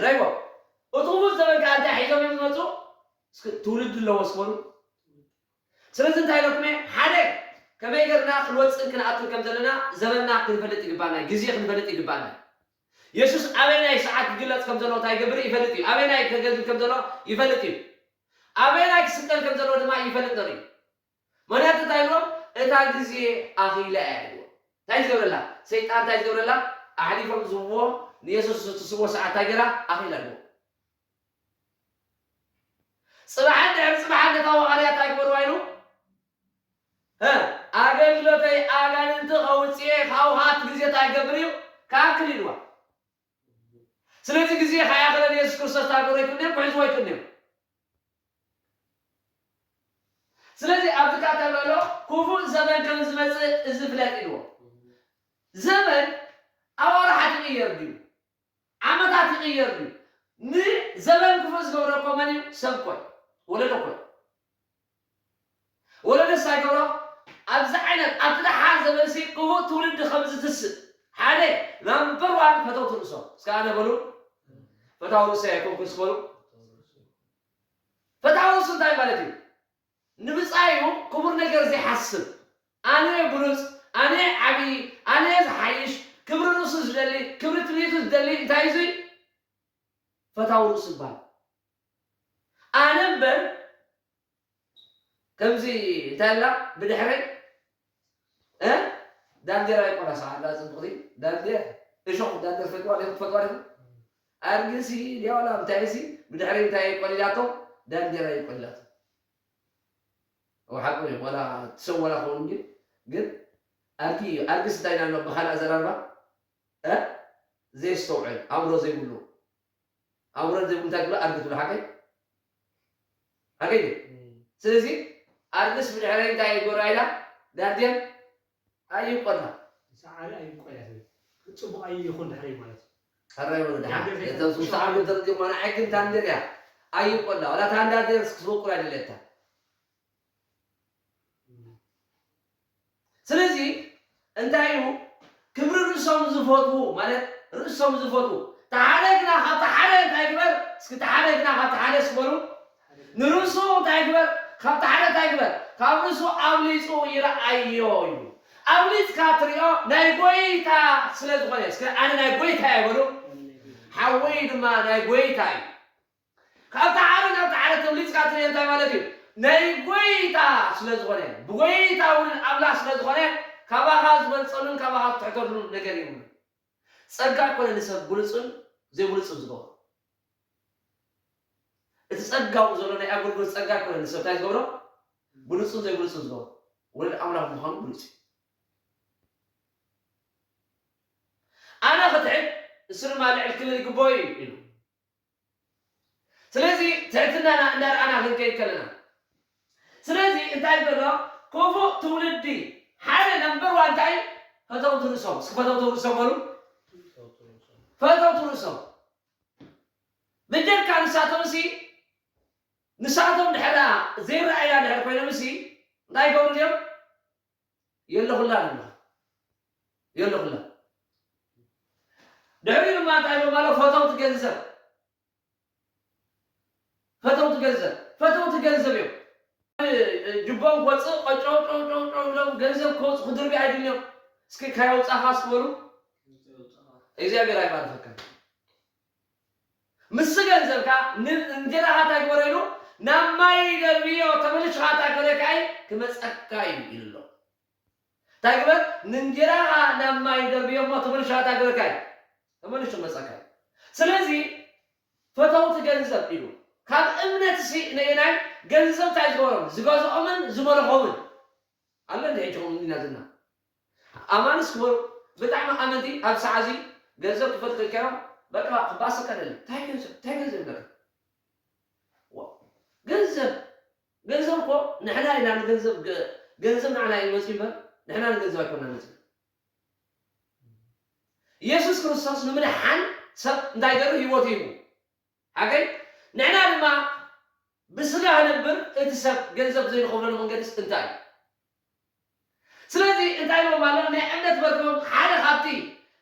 ራይቦ እቲ ክፉእ ዘመን ከዓ እንታይ ሒዞም እዮም ዝመጹ? እስኪ ትውልዲ ኣለዎ ስበሉ። ስለዚ እንታይ ኢለኩም እየ ሓደ ከመይ ገርና ክንወፅእን ክንኣትን ከም ዘለና ዘመንና ክንፈልጥ ይግባና ግዜ ክንፈልጥ ይግባና። የሱስ ኣበይናይ ሰዓት ክግለጽ ከም ዘለዎ እንታይ ይገብር ይፈልጥ እዩ። ኣበይናይ ከገልግል ከም ዘሎ ይፈልጥ እዩ። ኣበይናይ ክስቀል ከም ዘለዎ ድማ ይፈልጥ ነሩ እዩ። ምክንያቱ እንታይ ኢልዎም? እታ ግዜ ኣኺላ እያ ኢልዎም። እንታይ ዝገብረላ? ሰይጣን እንታይ ዝገብረላ? ኣሕሊፎም ዝህብዎ ንየሱስ ዝትስዎ ሰዓት እንታይ ገይራ ኣኺላ ኣለዎ። ጽባሕን ድሕሪ ጽባሕን ነታ ወቓርያ እንታይ ግበርዋ ኢሉ? ኣገልግሎተይ ኣጋንንቲ ከውፅኤ ካብኡ ከዓ እቲ ግዜ እንታይ ይገብር እዩ? ክኣክል ኢልዋ። ስለዚ ግዜ ከይኣኸለ ንየሱስ ክርስቶስ እንታይ ገይሩ ኣይኮነን ክሕዝዎ ኣይኮነን። ስለዚ ኣብዚ ከዓ እንታይ ኣሎ? ክፉእ ዘመን ከም ዝመፅእ እዚ ፍለጥ ኢልዎ። ዘመን ኣዋርሓት ይቕየር ድዩ? ዓመታት ይቕየር ድዩ? ንዘበን ክፉእ ዝገብሮ እኮ መን እዩ? ሰብ እኮ እዩ። ወለዶ እኮ እዩ። ወለዶ እንታይ ይገብሮ? ኣብዚ ዓይነት ኣብቲ ደሓር ዘበንሲ ክፉእ ትውልዲ ከም ዝትስእ ሓደ ናምበር ዋን ፈተውቲ ርእሶም እስከ ኣነ በሉ። ፈታዊ ርእሰይ ኣይኮንኩን ስበሉ። ፈታዊ ርእሱ እንታይ ማለት እዩ? ንብጻዩ ክቡር ነገር ዘይሓስብ ኣነ ብሉጽ ኣነ ዓብዪ ኣነ ዝሓይሽ ክብሪ ርእሱ ዝደሊ ክብሪ ትምኒቱ ዝደሊ እንታይ እዙይ ፈታዊ ርእሱ ይበሃል። ኣነ እምበር ከምዚ እንታይ ኣላ ብድሕረይ እ ዳንዴራ ይቆላ ሰዓት ዳ ጽቡቕቲ ዳንዴር እሾኽ ዳንዴር ፈትዋ ዲኹም ትፈትዋ ዲኹም ኣርግሲ ዲያውላ እንታይ ሲ ብድሕረይ እንታይ ይቆሊላቶ ዳንዴራ ይቆሊላቶ ወሓቁ እዩ ዋላ ትሰወላ ኸውን ግን ግን ኣርጊ ኣርግስ እንታይ ኢና ብኻልእ ኣዘራርባ እ ዘየስተውዕል ኣእምሮ ዘይብሉ ኣእምሮ ዘይብሉ እንታይ ትብሎ ኣድጊ ትብሎ ሓቀይ ሓቀይ ድዩ ስለዚ ኣድጊስ ብድሕረይ እንታይ ይገብራ ኢላ ዳርድያን ኣይቆላ ሰዓሪ ኣይቆላ ትብል ጽቡቕ ኣይኹን ድሕረይ ማለት እዩ ሕራይ ወለድኻ እተን ሱሳ ዓመት ተርዲማ ንዓይ ግን ታንደር እያ ኣይቆላ ዋላ ታንዳር ክትበቁል ኣይደለየታ ስለዚ እንታይ እዩ ክብሪ ርእሶም ዝፈትዉ ማለት ርእሶም ዝፈትዉ ተሓደ ግና ካብ ተሓደ እንታይ ግበር እስኪ ተሓደ ግና ካብ ተሓደ ስበሉ ንርእሱ እንታይ ግበር ካብ ተሓደ እንታይ ግበር ካብ ርእሱ ኣብሊፁ ይረኣዮ እዩ ኣብሊፅካ ትሪኦ ናይ ጎይታ ስለ ዝኾነ እስኪ ኣነ ናይ ጎይታ እየ በሉ ሓወይ ድማ ናይ ጎይታ እዩ ካብ ተዓረ ናብ ተዓረ ተብሊፅካ ትሪኦ እንታይ ማለት እዩ ናይ ጎይታ ስለ ዝኾነ ብጎይታ እውን ኣምላኽ ስለ ዝኾነ ካባኻ ዝበልፀሉን ካባኻ ዝትሕተሉን ነገር የብሉ ጸጋ ኮነ ንሰብ ብሉፅን ዘይብሉፅን ዝገብሮ እቲ ጸጋኡ ዘሎ ናይ ኣገልግሎት ጸጋ ኮነ ንሰብ እንታይ ዝገብሮ ብሉፅን ዘይብሉፅን ዝገብሮ ወለድ ኣምላኽ ምዃኑ ብሉፅ እዩ ኣነ ክትሕት እሱ ድማ ልዕል ክብል ይግብኦ እዩ ኢሉ ስለዚ ትሕትናና እንዳረኣና ክንከይድ ከለና ስለዚ እንታይ ዘሎ ክፉእ ትውልዲ ሓደ ነምበር ዋን እንታይ ፈተውቲ ርእሶም እስኪ ፈተውቲ ርእሶም በሉ ፈተውቲ ርእሶም ብጀካ ንሳቶም ሲ ንሳቶም ድሕራ ዘይረኣያ ድሕር ኮይኖም ሲ እንታይ ይገብሩ እዮም የለኹላ ኣለኹ የለኹላ ድሕሪኡ ድማ እንታይ ኢሎም ኣሎ ፈተውቲ ገንዘብ ፈተውቲ ገንዘብ፣ ፈተውቲ ገንዘብ እዮም። እ፣ እ፣ ጅቦም ክወፅእ፣ ቆጨው፣ ጨው፣ ጨው፣ ጨው ኢሎም ገንዘብ ክወፁ ክድርቢ ኣይድልዮም። እስኪ ካየውፃኻ እስኪ በሉ። እግዚኣብሔር ኣይባርኸካ። ምስ ገንዘብካ ን-፣ እንጀራኻ እንታይ ግበሮ ኢሉ፣ ናብ ማይ ደርብዮ፣ ተመልሽኻ እንታይ ገበረካ እዩ፣ ክመፀካ እዩ ኢሉ ኣሎ። እንታይ ግበር፣ ንእንጀራኻ ናብ ማይ ደርብዮ እሞ ተመልሽኻ እንታይ ገበረካ እዩ፣ ተመልሹ መፀካ እዩ። ስለዚ ፈተውቲ ገንዘብ ኢሉ ካብ እምነት ሲ ነየናይ ገንዘብ እንታይ ዝገበሮም፣ ዝገዝኦምን ዝመልኾምን ኣሎ። እንዲ ሕጂ ከምኡ እንዲና ዘለና ኣማንስ ክበሩ ብጣዕሚ ኣመንቲ ኣብ ሰዓዚ ገንዘብ ክፈልጥ ከይከራ በቃ ክባእሰካ ደሊ። እንታይ ገንዘብ፣ እንታይ ገንዘብ ይብለካ? ዋ፣ ገንዘብ፣ ገንዘብ እኮ ንሕና ኢና ንገንዘብ ገ-፣ ገንዘብ ንዓና እዩ መፅዩ እምበር ንሕና ንገንዘብ ኣይኮና መፅዩ። ኢየሱስ ክርስቶስ ንምድሓን ሰብ እንታይ ገይሩ? ህይወቱ ሂቡ። ሓቀይ? ንሕና ድማ ብስጋ ክነብር እቲ ሰብ ገንዘብ ዘይንኸፍለሉ መንገድስ እንታይ እዩ? ስለዚ እንታይ ኢልዎም ኣሎ? ናይ እምነት መርከቦም ሓደ ካብቲ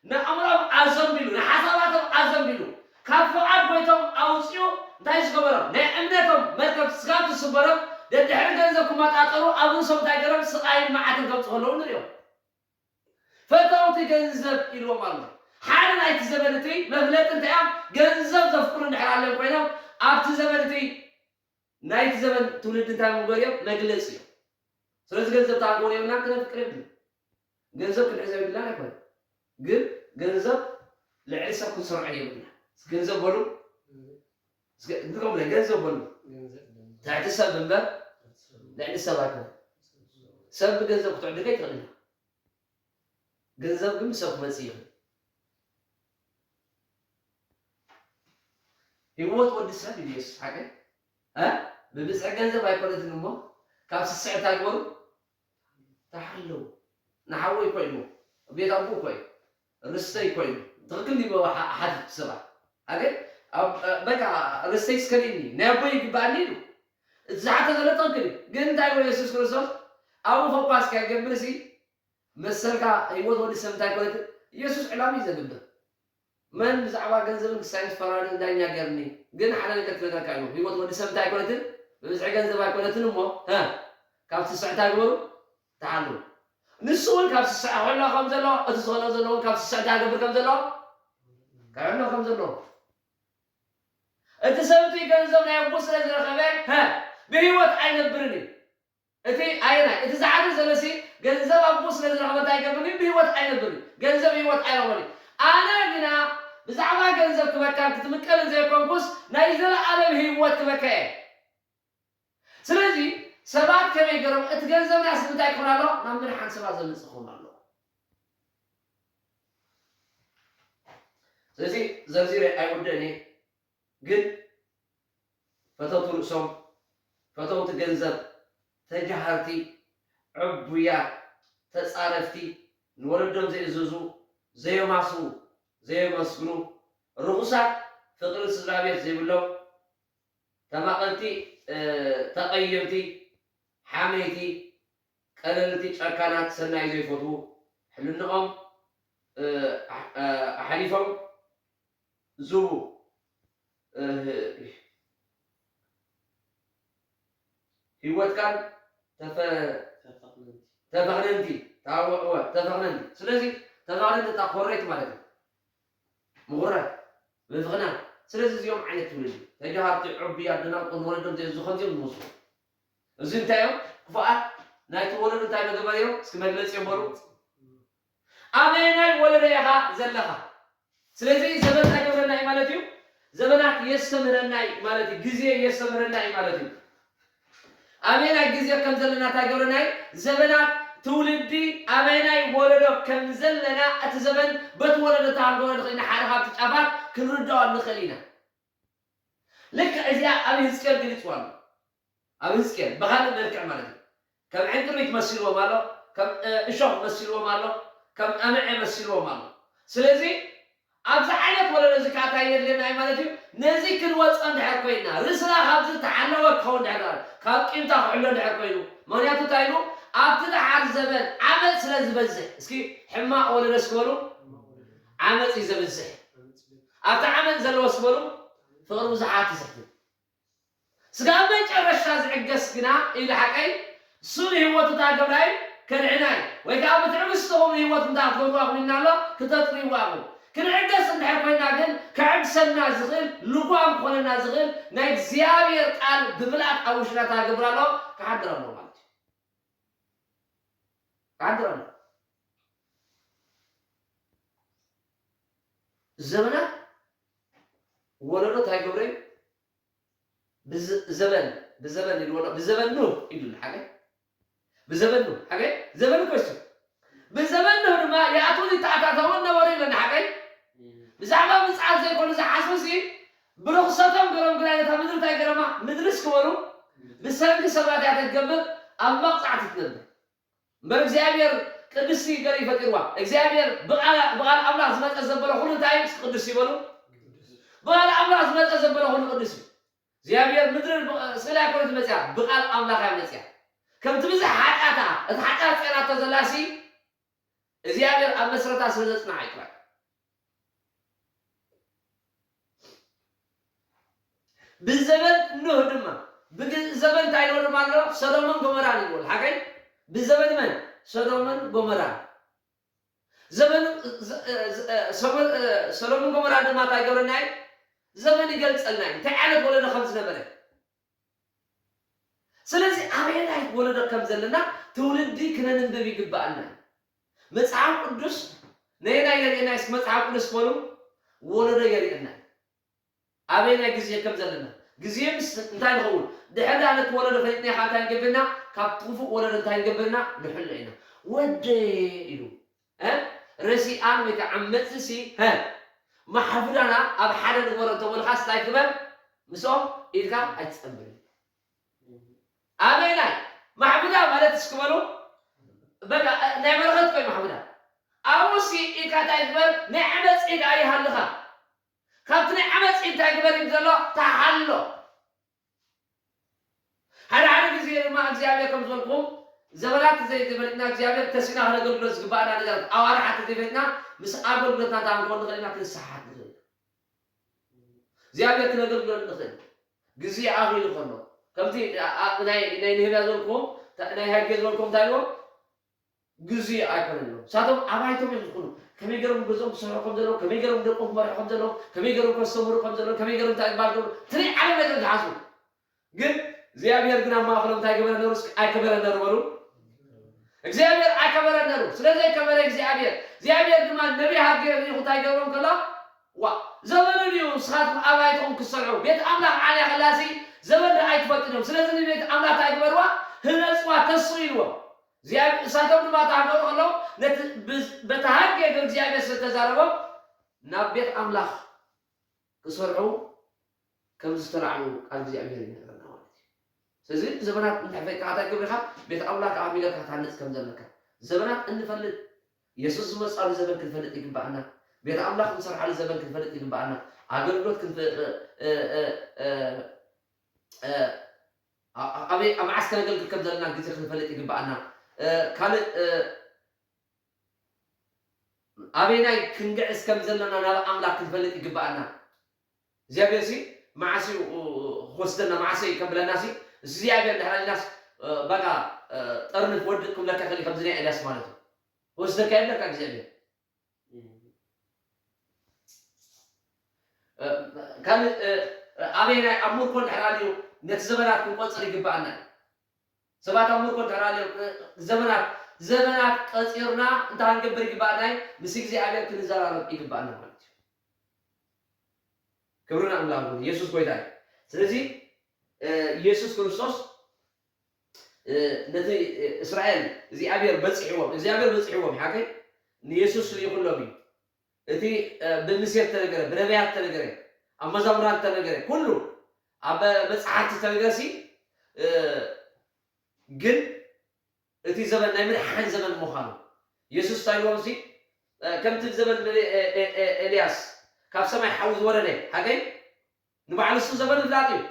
ንኣእምሮም ኣዘንቢሉ፣ ንሓሳባቶም ኣዘንቢሉ፣ ካብ ፍቓድ ጎይቶም ኣውፅኡ እንታይ ዝገበሮም? ናይ እምነቶም መርከብ ስጋብ ትስበሮም ደድሕሪ ገንዘብ ክመጣጠሩ ኣብ ርእሶም እንታይ ገይሮም? ስቓይን መዓትን ከምፅእ ከለዉ ንሪኦም። ፈተውቲ ገንዘብ ኢልዎም ኣሎ። ሓደ ናይቲ ዘመን እቲ መፍለጢ እንታይ እዮም? ገንዘብ ዘፍቅሩ እንድሕር ኣለዉ ኮይኖም ኣብቲ ዘመን እቲ ናይቲ ዘመን ትውልዲ እንታይ ምግበር እዮም? መግለፂ እዮም። ስለዚ ገንዘብ ተኣልቦ የብልና ክነፍቅር የብልና። ገንዘብ ክንሕዘ የብልና ኣይኮነ። ግን ገንዘብ ልዕሊ ሰብ ክንሰርዖ የብልና። ገንዘብ በሉ። እስከ ድገሙለይ፣ ገንዘብ በሉ። ትሕቲ ሰብ እምበር ልዕሊ ሰብ ኣይኮነ። ሰብ ብገንዘብ ክትዕድገ ይትኽእል ኢና። ገንዘብ ግን ብሰብ ክመጽእ ይኽእል። ህይወት ወዲ ሰብ ኢሉ ኢየሱስ ሓቀ፣ እ? ብብዝሒ ገንዘብ ኣይኮነትን እሞ፣ ካብ ስስዕ እንታይ ግበሩ? ተሓለዉ። ንሓወይ እኮ ኢሉ፣ ቤት ኣቦ እኮ እዩ፣ ርስተይ እኮ ኢሉ። ትኽክል ድዩ? ሓ-፣ ሓቲቱ ሰብኣይ። ሓቀ፣ ኣብ፣ በቃ ርስተይ እስከሊኒ፣ ናይ ኣቦይ ይግባኣኒ ኢሉ። እቲ ዝሓተ ዘሎ ትኽክል እዩ። ግን እንታይ ኢሉ ኢየሱስ ክርስቶስ? ኣብኡ ፎካስ ከይገብርሲ፣ መሰልካ ህይወት ወዲ ሰብ እንታይ ኮነት? ኢየሱስ ዕላም እዩ ዘግብር። መን ብዛዕባ ገንዘብን ክሳይን ዝፈራድን ዳኛ ገርኒ? ግን ሓደ ነገር ክነግረካ እዩ። ህይወት ወዲ ሰብ እንታይ ኮነትን? ብብዝሒ ገንዘብ ኣይኮነትን እሞ፣ ሀ፣ ካብ ስስዕ እንታይ ግበሩ? ተሓሉ። ንሱ እውን ካብ ስስዕ ክሕሎ ከም ዘሎ፣ እቲ ዝኸሎ ዘሎ እውን ካብ ስስዕ እንታይ ገብር ከም ዘሎ? ክሕሎ ከም ዘሎ። እቲ ሰብ እቲ ገንዘብ ናይ ኣቦ ስለ ዝረኸበ፣ ሀ፣ ብህይወት ኣይነብርን እዩ። እቲ ኣየናይ? እቲ ዝዓቢ ዘለሲ ገንዘብ ኣቦ ስለ ዝረኸበ እንታይ ይገብር እዩ? ብህይወት ኣይነብርን እዩ። ገንዘብ ህይወት ኣይረኽበን እዩ። ኣነ ግና ብዛዕባ ገንዘብ ክበካን ክትምቀልን ዘይኮንኩስ ናይ ዘለኣለም ህይወት ክበካ እየ። ስለዚ ሰባት ከመይ ገይሮም እቲ ገንዘብ ናስ እንታይ ክኾን ኣሎ? ናብ ምድሓን ሰባት ዘምጽእ ክኾን ኣሎ። ስለዚ ዘርዚረ ኣይውድእን እየ። ግን ፈተውቲ ርእሶም፣ ፈተውቲ ገንዘብ፣ ተጃሃርቲ፣ ዕቡያት፣ ተጻረፍቲ፣ ንወለዶም ዘይእዝዙ፣ ዘየማስዉ፣ ዘየመስግኑ፣ ርኹሳት፣ ፍቕሪ ስድራ ቤት ዘይብሎም፣ ተማቐልቲ፣ እ፣ ተቐየምቲ፣ ሓመይቲ፣ ቀለልቲ፣ ጨካናት፣ ሰናይ ዘይፈትዉ፣ ሕልንኦም፣ እ፣ ኣሕ-፣ እ፣ ኣሕሊፎም ዝህቡ፣ እ፣ ህይወትካን ተፈ-፣ ተፈኽነንቲ። ተፈኽነንቲ፣ ታወ-፣ እወ፣ ተፈኽነንቲ። ስለዚ ተፈኽነንቲ እታ ኮረይቲ ማለት እዩ። ምኹራይ፣ ምፍኽናን። ስለዚ እዚኦም ዓይነት ትውልዲ፣ ተጃሃርቲ፣ ዕቡያት፣ ደናቁር፣ ንወለዶም ዘይ-፣ ዝኾን እዮም ዝመስሉ። እዚ እንታይ እዮም? ክፉኣት ናይቲ ወለዶ እንታይ መገበር እዮም? እስኪ መግለጺ እዮም በሉ። ኣበየናይ ወለዶ ኢኻ ዘለኻ? ስለዚ ዘመን እንታይ ገብረና እዩ ማለት እዩ? ዘመናት የስተምህረና እዩ ማለት እዩ። ግዜ የስተምህረና እዩ ማለት እዩ። ኣበየናይ ግዜ ከም ዘለና እንታይ ገብረና እዩ? ዘመናት ትውልዲ ኣበየናይ ወለዶ ከም ዘለና እቲ ዘመን በቲ ወለዶ ተሃንጎሎ ንኽእል ኢና። ሓደ ካብቲ ጫፋት ክንርድኦ ንኽእል ኢና። ልክዕ እዚኣ ኣብ ህዝቅኤል ገሊጽዋ ኣሎ። ኣብ ህዝቅኤል ብኻልእ መልክዕ ማለት እዩ። ከም ዕንቅርቢት መሲልዎም ኣሎ፣ ከም፣ እ፣ እሾኽ መሲልዎም ኣሎ፣ ከም ኣምዐ መሲልዎም ኣሎ። ስለዚ ኣብዚ ዓይነት ወለዶ እዚ ከዓ እንታይ የድልየና እዩ ማለት እዩ? ነዚ ክንወፅኦ እንድሕር ኮይና፣ ርእስና ካብዚ ተሓለወ ክኸውን እንድሕር፣ ካብ ቂምታ ክሕሎ እንድሕር ኮይኑ፣ ምኽንያቱ እንታይ ኢሉ? ኣብቲ ደሓር ዘበን ዓመፅ ስለ ዝበዝሕ፣ እስኪ ሕማቕ ወለዶ እስኪ በሉ፣ ዓመፅ እዩ ዘብዝሕ። ኣብቲ ዓመፅ ዘለዎ እስኪ በሉ፣ ፍቕሪ ብዙሓት ይስሕትት። ስጋብ መጨረሻ ዝዕገስ ግና ኢሉ ሓቀይ፣ እሱ ንህይወቱ እታ ገብራይ ከድሕና እዩ። ወይ ከዓ ብትዕግስቲ ኹም ንህይወቱ እንታ ክትገብርዋ ኹም ኢልና ኣሎ፣ ክተጥርይዋ ኹም። ክንዕገስ እንድሕር ኮይና ግን፣ ከዕግሰና ዝኽእል፣ ልጓም ክኾነና ዝኽእል ናይ እግዚኣብሔር ቃል ብምልኣት ኣብ ውሽጥና እታ ገብር ኣሎ፣ ክሓድር ኣሎ ማለት እዩ። ክሓድር ኣሎ። ዘመናት ወለዶ እንታይ ገብረ እዩ? ብዘበን ብዘበን ኢልዎ ኣሎ። ብዘበን ኖህ ኢሉ ሓቀይ። ብዘበን ኖህ ሓቀይ። ዘበን እኮ እሱ። ብዘበን ኖህ ድማ ይኣትውን ይተኣታተውን ነበሩ ይብለና ሓቀይ። ብዛዕባ ምጽኣት ዘይኮኑ ዝሓስቡ ሲ ብርኽሰቶም ገሮም ግና ነታ ምድሪ እንታይ ገረማ? ምድርስ ክበሉ ብሰንኪ ሰባት እያ ትገብር ኣብ መቕጻዕቲ ትነብር። እምበር እግዚኣብሔር ቅድስቲ ገር ይፈጢርዋ። እግዚኣብሔር ብቓል ብቓል ኣምላኽ ዝመጸ ዘበለ ኩሉ እንታይ እዩ? ቅዱስ ይበሉ። ብቓል ኣምላኽ ዝመጸ ዘበለ ኩሉ ቅዱስ እዩ። እግዚኣብሔር ምድርን ብ- ስእላ ኣይኮነት መጽያ፣ ብቓል ኣምላኽ እያ መጽያ። ከምቲ ብዝሕ ሓጢኣታ፣ እቲ ሓጢኣት ጸይራቶ ዘላሲ እግዚኣብሔር ኣብ መስረታ ስለ ዘጽንዓ ይጥራይ። ብዘበን ኖህ ድማ ብግ- ዘበን እንታይ ኢልዎ ድማ ኣሎ? ሰዶምን ጎመራን ይልዎ ሓቀይ። ብዘበን መን? ሰዶምን ጎመራን። ዘበን ዘ- ዘ- ሰበ- ሰዶምን ጎመራን ድማ እንታይ ገብረና እዩ? ዘበን ይገልጸልና እዩ፣ እንታይ ዓይነት ወለዶ ከም ዝነበረ። ስለዚ ኣበየናይ ወለዶ ከም ዘለና ትውልዲ ክነንብብ ይግባኣና። መጽሓፍ ቅዱስ ነየናይ የርእየና? እስኪ መጽሓፍ ቅዱስ በሉ። ወለዶ የርእየና። ኣበየናይ ግዜ ከም ዘለና። ግዜ ምስ እንታይ ንኸውን? ድሕሪ ኣነ እቲ ወለዶ ፈሊጥና ኢኻ እንታይ ንገብርና? ካብ ክፉእ ወለዶ እንታይ ንገብርና? ንሕሎ ኢና። ወደ ኢሉ እ ረሲኣን ወይ ከዓ ዓመፅሲ ሀ ማሕፍዳና ኣብ ሓደ ንግበሮ እንተበልኻስ እንታይ ግበር? ምስኦም ኢድካ ኣይትፀንብር። ኣበይናይ ማሕፍዳ ማለት እስኪ በሉ። በቃ ናይ በረኸት ኮይ ማሕፍዳ ኣብኡሲ ኢድካ እንታይ ግበር? ናይ ዓመፅ ኢድ ኣይሃልኻ። ካብቲ ናይ ዓመፅ ኢድ እንታይ ግበር እዩ ዘሎ? ተሓሎ። ሓደ ሓደ ግዜ ድማ እግዚኣብሔር ከም ዝበልኩም ዘበናት ዘይተፈሊጥና እግዚኣብሔር ተሲና ክነገልግሎ ዝግባኣና ነገራት ኣዋርሓት ዘይፈሊጥና ምስ ኣገልግሎትና እንታይ ክንኮን ንኽእል ኢና? ክንሰሓት ንኽእል። እግዚኣብሔር ክነገልግሎ ንኽእል ግዜ ኣኺሉ ከሎ ከምቲ ኣ- ኣ- ናይ ናይ ንህብያ ዝበልኩም ናይ ሃጌ ዝበልኩም እንታይ ኢልዎም? ግዜ ኣይኮነን ኢሎም። ንሳቶም ኣባይቶም እዮም ዝኾኑ። ከመይ ገይሮም ገዝኦም ክሰርሑ ከም ዘለዎም፣ ከመይ ገይሮም ደቆም ክመርሑ ከም ዘለዎም፣ ከመይ ገይሮም ከስተምህሩ ከም ዘለዎም፣ ከመይ ገይሮም እንታይ ክበሃል ከም እቲ ናይ ዓለም ነገር ዝሓስቡ። ግን እግዚኣብሔር ግን ኣብ ማእኸሎም እንታይ ገበረ ነሩ? እስኪ ኣይከበረ ነሩ በሉ። እግዚኣብሔር ኣይከበረ ነሩ። ስለ ዘይከበረ እግዚኣብሔር እግዚኣብሔር ድማ ነቢይ ሃገር ይኹ እንታይ ገብሮም ከሎ ዋ ዘበኑ ድዩ ንስኻትኩም ኣባይትኹም ክትሰርሑ ቤት ኣምላኽ ዓልያ ከላሲ ዘበን ዶ ኣይትፈልጥን እዮም። ስለዚ ንቤት ኣምላኽ እንታይ ግበርዋ? ህነፅዋ ተስኡ ኢልዎም። እግዚኣብሔር እሳቶም ድማ ታህገሩ ከለዉ ነቲ በተሃገ እግር እግዚኣብሔር ስለተዛረቦም ናብ ቤት ኣምላኽ ክሰርሑ ከም ዝተላዕሉ ቃል እግዚኣብሔር ይነግረና ማለት እዩ። ስለዚ ዘበናት እንታይ ፈይካ እንታይ ግብርካ ቤት ኣምላኽ ኣቢለካ ታንጽ ከም ዘለካ ዘበናት እንፈልጥ የሱስ ዝመጻሉ ዘበን ክንፈልጥ ይግባኣና። ቤት ኣምላኽ ክንሰርሓሉ ዘበን ክንፈልጥ ይግባኣና። ኣገልግሎት ክንፈ- እ- እ- እ- እ- ኣ- ኣበይ ኣብ መዓስ ከነገልግል ከም ዘለና ግዜ ክንፈልጥ ይግባኣና። እ፣ ካልእ እ፣ ኣበይናይ ክንግዕዝ ከም ዘለና ናብ ኣምላኽ ክንፈልጥ ይግባኣና። እግዚኣብሔር ሲ መዓስ እዩ ክወስደና መዓስ እዩ ከብለና ሲ እግዚኣብሔር ድሕር ኢልናስ በቃ ጠርንፍ ወድቅ ክብለካ ክእል ከምዚ ናይ ኤልያስ ማለት እዩ። ክወስደካ የብለካ እግዚኣብሔር። ካልእ ኣበይናይ ኣብ ምርኮ እንድሕር ኣልዩ ነቲ ዘበናት ክንቆፅር ይግበኣና እዩ። ሰባት ኣብ ምርኮ እንድሕር ኣልዮም ዘበናት ዘበናት ቀፂርና እንታይ ክንገብር ይግበኣና እዩ? ምስ እግዚኣብሔር ክንዘራረብ ይግበኣና ማለት እዩ። ክብሪ ንኣምላኽ ይኹን። ኢየሱስ ጎይታ እዩ። ስለዚ ኢየሱስ ክርስቶስ ነቲ እስራኤል እግዚኣብሔር በፂሕዎም እግዚኣብሔር በፂሕዎም ሓቀይ ንኢየሱስ ልኢኹሎም እዩ። እቲ ብሙሴ እተነገረ ብነቢያት እተነገረ ኣብ መዛሙራን እተነገረ ኩሉ ኣብ መፅሓፍቲ እተነገረ ሲ ግን እቲ ዘመን ናይ ምድሓን ዘመን ምዃኑ የሱስ እንታይ ኢልዎም ሲ ከምቲ ዘመን ኤልያስ ካብ ሰማይ ሓዊ ዝወረደ ሓገይ ንባዕሉ እሱ ዘመን ፍላጥ እዩ።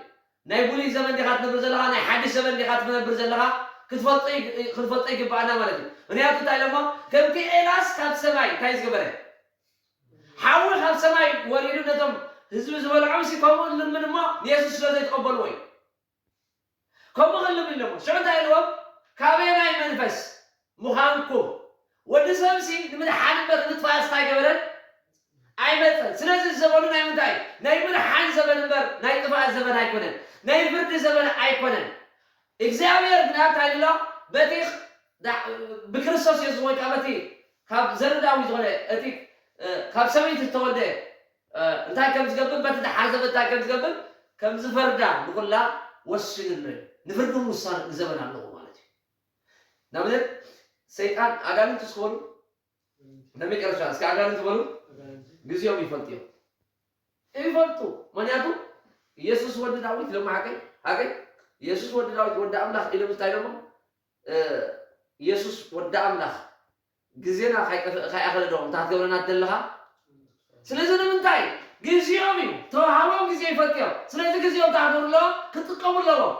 ናይ ብሉይ ዘመን ዲኻ ትነብር ዘለኻ ናይ ሓድሽ ዘመን ዲኻ ትነብር ዘለኻ ክትፈልጦ ይግ- ክንፈልጦ ይግባኣና ማለት እዩ። ምክንያቱ እንታይ ኢሎሞ ከምቲ ኤላስ ካብ ሰማይ እንታይ ዝገበረ ሓዊ ካብ ሰማይ ወሪዱ ነቶም ህዝቢ ዝበልዖም ሲ ከምኡ ልምን እሞ ንየሱስ ስለ ዘይተቐበልዎ እዩ። ከምኡ ክልም ኢሎሞ። ሽዑ እንታይ ኢልዎም? ካበየናይ መንፈስ ምዃንኩም? ወዲ ሰብሲ ንምድሓን እምበር ንምጥፋእስ እንታይ ገበረን? ኣይመጸን። ስለዚ ዘበኑ ናይ ምንታይ? ናይ ምድሓን ዘበን እምበር ናይ ጥፍኣት ዘበን ኣይኮነን። ናይ ፍርዲ ዘበን ኣይኮነን። እግዚኣብሔር ግና እንታይ ኢሉ ኣሎ? በቲ ዳ-፣ ብክርስቶስ የሱስ ወይ ከዓ በቲ ካብ ዘር ዳዊት ዝኾነ እቲ፣ እ፣ ካብ ሰበይቲ ዝተወልደ፣ እ፣ እንታይ ከም ዝገብር፣ በቲ ደሓር ዘበን እንታይ ከም ዝገብር፣ ከም ዝፈርዳ ንኹላ ወሲኑ ኣሎ እዩ። ንፍርዲ እውን ውሳነ ዘበን ኣለዎ ማለት እዩ። ንኣብነት ሰይጣን ኣጋንንቲ እስኪ በሉ፣ ናይ መጨረሻ እስኪ ኣጋንንቲ በሉ፣ ግዜኦም ይፈልጡ እዮም። ይፈልጡ። ምክንያቱ የሱስ ወዲ ዳዊት ኢሎም ሓቀይ፣ ሓቀይ፣ የሱስ ወዲ ዳዊት፣ ወዲ ኣምላኽ ኢሎም እንታይ ኢሎሞ? እ፣ የሱስ ወዲ ኣምላኽ ግዜና ካይጠፍእ፣ ካይኣኸለ ዶ እንታይ ክትገብረና ትደለኻ? ስለዚ ንምንታይ? ግዜኦም እዩ። ተዋሃቦም ግዜ ይፈልጡ እዮም። ስለዚ ግዜኦም እንታይ ክገብሩ ኣለዎም? ክጥቀሙ ኣለዎም።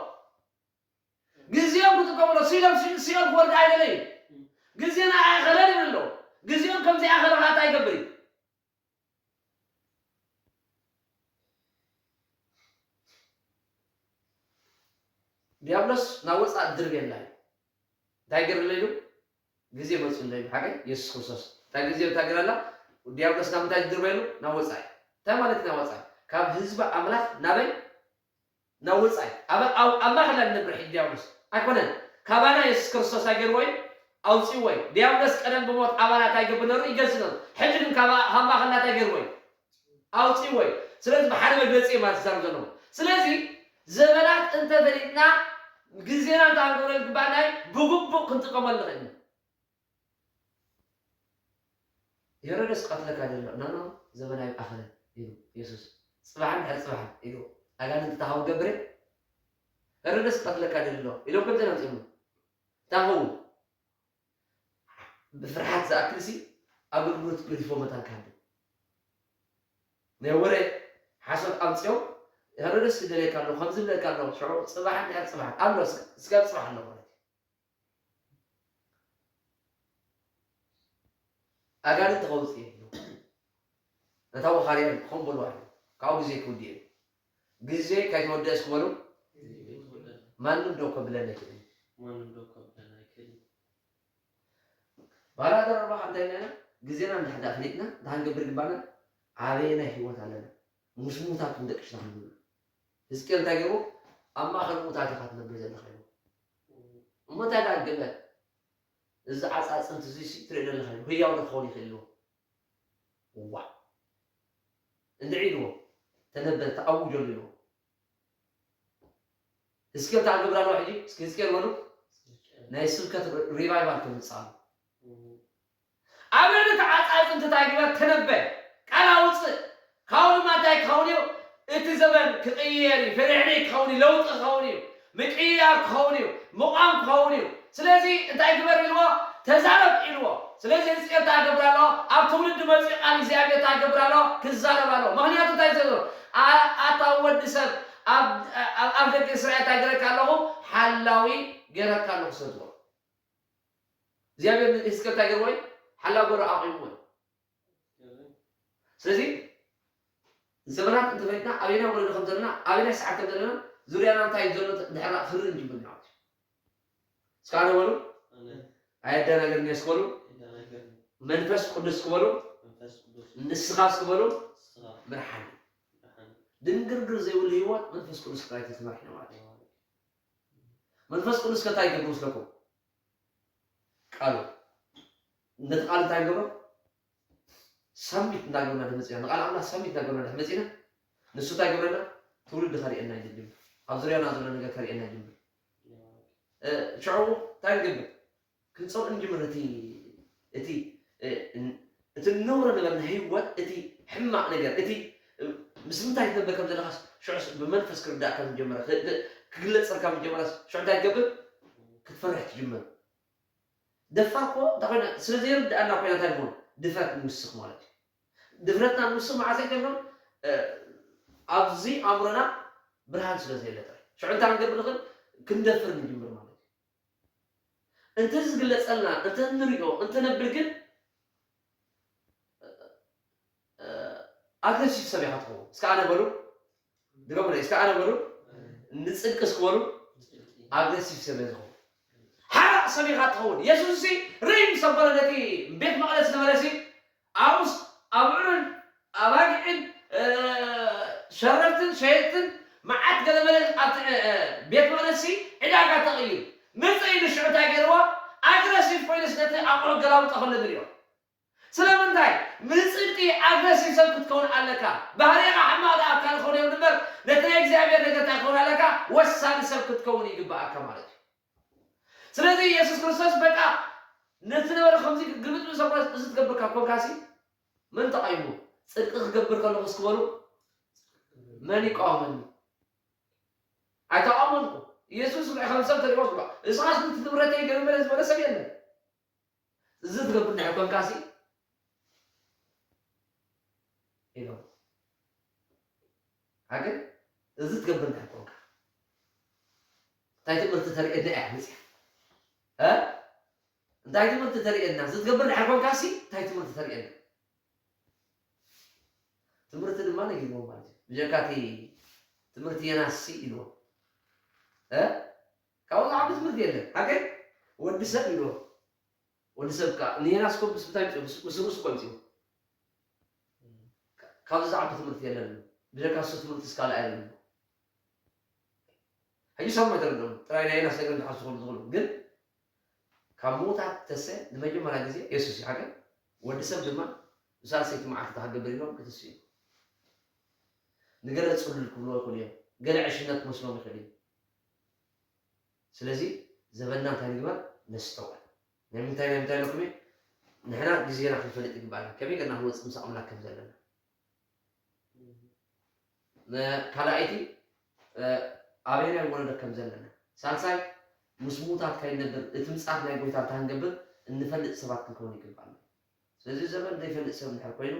ግዜኦም ክጥቀሙ ኣለዎም። ሲሎም ሲ-፣ ሲኦል ክወርድ ኣይደለዩ። ግዜና ኣይኣኸለን ይብሉ ኣለዉ። ግዜኦም ከም ዘይኣኸለ ኸዓ እንታይ ይገብር እዩ? ዲያብሎስ ናብ ወፃእ ድርብ የላ እዩ። እንታይ ገይሩ ኣሎ ኢሉ? ግዜ መፅኡ ኣሎ ኢሉ። ሓቀይ የሱስ ክርስቶስ። እንታይ ግዜ እንታይ ገይሩ ኣላ? ዲያብሎስ ናብ ምንታይ ዝድርበ ኢሉ? ናብ ወፃኢ። እንታይ ማለት እዩ ናብ ወፃኢ? ካብ ህዝቢ ኣምላኽ ናበይ? ናብ ወፃኢ። ኣብ፣ ኣብ፣ ኣብ ማእኸልና ንነብር ሕጂ ዲያብሎስ። ኣይኮነን። ካባና የሱስ ክርስቶስ እንታይ ገይርዎ እዩ? ኣውፂእዎ እዩ። ዲያብሎስ ቀደም ብሞት ኣባና እንታይ ይገብር ነሩ? ይገዝእ ነሩ። ሕጂ ግን ካባ-፣ ካብ ማእኸልና እንታይ ገይርዎ እዩ? ኣውፂእዎ እዩ። ስለዚ ብሓደ መግለፂ እዩ ማለት ዝዛረብ ዘለኹ። ስለዚ ዘበናት እንተፈሊጥና ግዜና እንታይ ክንገብረሉ ዝግባኣና እዩ? ብግቡእ ክንጥቀመሉ ንኽእል ኢና። ሄሮደስ ቀትለካ ደሎ፣ ኖ፣ ኖ፣ ዘበን ኣይኣኸለን ኢሉ የሱስ። ጽባሕን ድሕሪ ጽባሕን ኢሉ ኣጋንንቲ እንታይ ክገብር? ሄሮደስ ቀትለካ ደሎ ኢሎም ከምዚ ኣምጺኦምሉ። እንታይ ክኸውን? ብፍርሓት ዝኣክልሲ ኣገልግሎት ገዲፎም መታን ክሃድም። ናይ ወረ ሓሶት ኣምጺኦም፣ ሄሮደስ ይደልየካ ኣሎ፣ ከምዚ ይብለካ ኣሎ፣ ሽዑ ጽባሕን ድሕሪ ጽባሕን ኣሎ፣ እስከ፣ እስከ ጽባሕ ኣሎ ማለት እዩ። ኣጋንንቲ ከውጽእ እዩ። ነታ ወኻርያ ክኾን በልዋ እዩ። ካብኡ ግዜ ክውድእ እዩ። ግዜ ከይተወደእስ ክበሉ፣ ማንም ደው ከብለና ኣይክእልን። ማንም ደው ከብለና ኣይክእልን። ባላ ደረባ እንታይ ኢልና ኢና? ግዜና እንድሕር ደኣ ፈሊጥና፣ እንታይ ክንገብር ይግባና? ኣበየናይ ህይወት ኣለና? ምስ ምዉታት ክንደቅሽ ኢና ክንብል። ህዝቅኤል እንታይ ገይርዎ? ኣብ ማእከል ምዉታት ኢኻ ትነብር ዘለኻ ኢልዎ። እሞ እንታይ ደኣ ግበር? እዚ ዓጻጽምቲ እዚ ሲ ትሪኦ ዘለኻ ኢልዎ። ህያው ዶ ክኸውን ይኽእል ኢልዎ። ዋእ! እንድዒ ኢልዎ። ተነበ፣ ተኣውጀሉ ኢልዎ። ህዝቅኤል እንታይ ክገብር ኣለዎ ሕጂ? እስኪ ህዝቅኤል በሉ። ናይ ስብከት ሪቫይቫል ክመጽእ ኣሎ። ኣብ ልዕሊ እቲ ዓጻጽምቲ እንታይ ግበር? ተነበ። ቃል ኣውጽእ። ካብኡ ድማ እንታይ ክኸውን እዩ? እቲ ዘበን ክቕየር እዩ። ፍርሕርሒ ክኸውን እዩ። ለውጢ ክኸውን እዩ። ምቅይያር ክኸውን እዩ። ምቋም ክኸውን እዩ። ስለዚ እንታይ ግበር ኢልዎ? ተዛረብ ኢልዎ። ስለዚ ህዝቅኤል እንታይ ክገብር ኣለዎ? ኣብ ትውልዲ መጺኡ ቃል እግዚኣብሔር እንታይ ክገብር ኣለዎ? ክዛረብ ኣለዎ። ምኽንያቱ እንታይ ዘሎ? ኣ-፣ ኣታ ወዲ ሰብ፣ ኣብ፣ ኣብ፣ ኣብ ደቂ እስራኤል እንታይ ገይረካ ኣለኹ? ሓላዊ ገይረካ ኣለኹ ስለ ዝበሎ። እግዚኣብሔር ንህዝቅኤል እንታይ ገይርዎ እዩ? ሓላዊ ገይሩ ኣቑምዎ እዩ። ስለዚ ዘመናት እንተፈሊጥና ኣበየናይ ወለዶ ከም ዘለና፣ ኣበየናይ ሰዓት ከም ዘለና፣ ዙርያና እንታይ እዩ ዘሎ እንድሕር ክርኢ ንጅምር ኢና ማለት እዩ። እስከ ኣነ በሉ። ኣነ። ኣየደናግርኒ እስኪ በሉ። ኣየደናግርኒ። መንፈስ ቅዱስ እስኪ በሉ። መንፈስ ቅዱስ። ንስኻ እስኪ በሉ። ንስኻ። ምርሓኒ። ምርሓኒ። ድንግርግር ዘይብሉ ህይወት መንፈስ ቅዱስ ጥራይ ተትመርሕኒ ማለት እዩ። መንፈስ ቅዱስ ከ እንታይ ይገብር መስለኩም? ቃሉ። ነቲ ቃል እንታይ ንገብሮ? ሳሚት እንዳገበርና ድሕር መፂና፣ ንቃል ኣምላኽ ሳሚት እንዳገበርና ድሕር መፂና፣ ንሱ እንታይ ይገብረና? ትውልዲ ከርእየና ይጅምር። ኣብ ዙርያና ዘሎ ነገር ከርእየና ይጅምር። እ፣ ሽዑ እንታይ ንገብር? ክንፀልኦ ንጅምር። እቲ፣ እቲ፣ እ፣ ን-፣ እቲ ነውሪ ነበርና ህይወት፣ እቲ ሕማቕ ነገር፣ እቲ፣ እ፣ ምስ ምንታይ ትነብር ከም ዘለኻስ ሽዑስ ብመንፈስ ክርዳእካ ዝጀመረ፣ ክ-፣ ክ-፣ ክግለጸልካ ዝጀመረስ ሽዑ እንታይ ትገብር? ክትፈርሕ ትጅምር። ደፋር እኮ እንታይ ኮይና፣ ስለ ዘይርድኣና ኮይና እንታይ ንኸውን? ድፍረት ንውስኽ ማለት እዩ። ድፍረትና ንውስኽ መዓስ እዩ? እ፣ ኣብዚ ኣእምሮና ብርሃን ስለ ዘየለ ጥራይ። ሽዑ እንታይ ክንገብር ንኽእል? ክንደፍር ንጅምር ማለት እዩ። እንተ ዝግለጸልና፣ እንተ ንሪኦ፣ እንተ ነብል ግን፣ እ፣ ኣግረሲቭ ሰብ ኢኻ ትኸውን። እስከ ኣነ በሉ። ድገሙለይ፣ እስከ ኣነ በሉ። ንጽድቂ እስኪ በሉ። ኣግረሲቭ ሰብ እየ ዝኸውን። ሓራቕ ሰብ ኢኻ ትኸውን። የሱስ ሲ ርይ ምስ ኣበሎ ነቲ ቤት መቕደስ ዝነበረ ሲ ኣብኡስ ኣብዑርን ኣባጊዕን እ፣ ሸረፍትን ሸየጥትን መዓት ገለመለ ኣብቲ እ፣ እ፣ ቤት መቕደስ ሲ ዕዳጋ ተቐይሩ መጸ ኢሉ ሽዑ እንታይ ገይርዎ? ኣግረሲቭ ኮይኑስ ነቲ ኣቑሑ ገላብጦ ከሎ ንሪኦ። ስለምንታይ? ንጽድቂ ኣግረሲቭ ሰብ ክትከውን ኣለካ። ባህሪኻ ሕማቕ ደኣ ኣብካ ክኸውን የብሉ እምበር ነቲ ናይ እግዚኣብሔር ነገር እንታይ ክኸውን ኣለካ? ወሳኒ ሰብ ክትከውን ይግብኣካ ማለት እዩ። ስለዚ የሱስ ክርስቶስ በቃ ነቲ ነበረ ከምዚ ግልብጥ ምስ ኣበሎ እዚ ትገብር ካብ ኮንካሲ መን ተቓይሞ? ጽድቂ ክገብር ከለኹ እስኪ በሉ መን ይቃወመኒ? ኣይተቓወመን እኮ። የሱስ ንዕ ከም ሰብ ተሪእዎ ዝግባእ። እስኻስ ነቲ ትምህርተይ ገለ ዝበለ ሰብ የለን። እዚ ትገብር እንድሕር ኮንካሲ ኢሎም። ሓቂ እዚ ትገብር እንድሕር ኮንካ እንታይ ትምህርቲ ተርእየና እያ መፅያ? እ? እንታይ ትምህርቲ ተርእየና? እዚ ትገብር እንድሕር ኮንካሲ እንታይ ትምህርቲ ተርእየና? ትምህርቲ ድማ ነጊርዎ ማለት እዩ። ብጀካ እቲ ትምህርቲ የናሲ ኢልዎ እ? ካብኡ ዝዓቢ ትምህርቲ የለን። ሓቂ ወዲ ሰብ ኢልዎ ወዲ ሰብ ከዓ ንየናስ ኮምፕስ እንታይ ምፅኡ? ምስ ምስ ርእሱ እኮ ምፅኡ። ካብዚ ዝዓቢ ትምህርቲ የለን። ብጀካ እሱ ትምህርቲ እስካልኣ የለን። ሕጂ ሰብ ኣይተረድኦም። ጥራይ ናይ የናስ ነገር ዝሓሱ ዝኽእሉ ዝኽእሉ። ግን ካብ ምዉታት ተሰ ንመጀመርያ ግዜ የሱስ ይሓገ። ወዲ ሰብ ድማ ብሳልሰይቲ መዓልቲ ተሃገብር ኢሎም ክትስኡ። ንገለ ጽሉል ክብልዎ ይኽእሉ እዮም። ገለ ዕሽነት ክመስሎም ይኽእል እዩ። ስለዚ ዘበንና እንታይ ንግበር? ነስተውዕል። ናይ ምንታይ ናይ ምንታይ ኢለኩም እየ? ንሕና ግዜና ክንፈልጥ ይግባኣና። ከመይ ገርና ክንወጽእ ምስ ኣምላኽ ከም ዘለና። ካልኣይቲ ኣበየናይ ወለዶ ከም ዘለና። ሳልሳይ ምስ ምዉታት ካይንነብር እቲ ምጽኣት ናይ ጎይታ እንታይ ክንገብር እንፈልጥ ሰባት ክንከውን ይግባኣና። ስለዚ ዘበን ዘይፈልጥ ሰብ እንድሕር ኮይኑ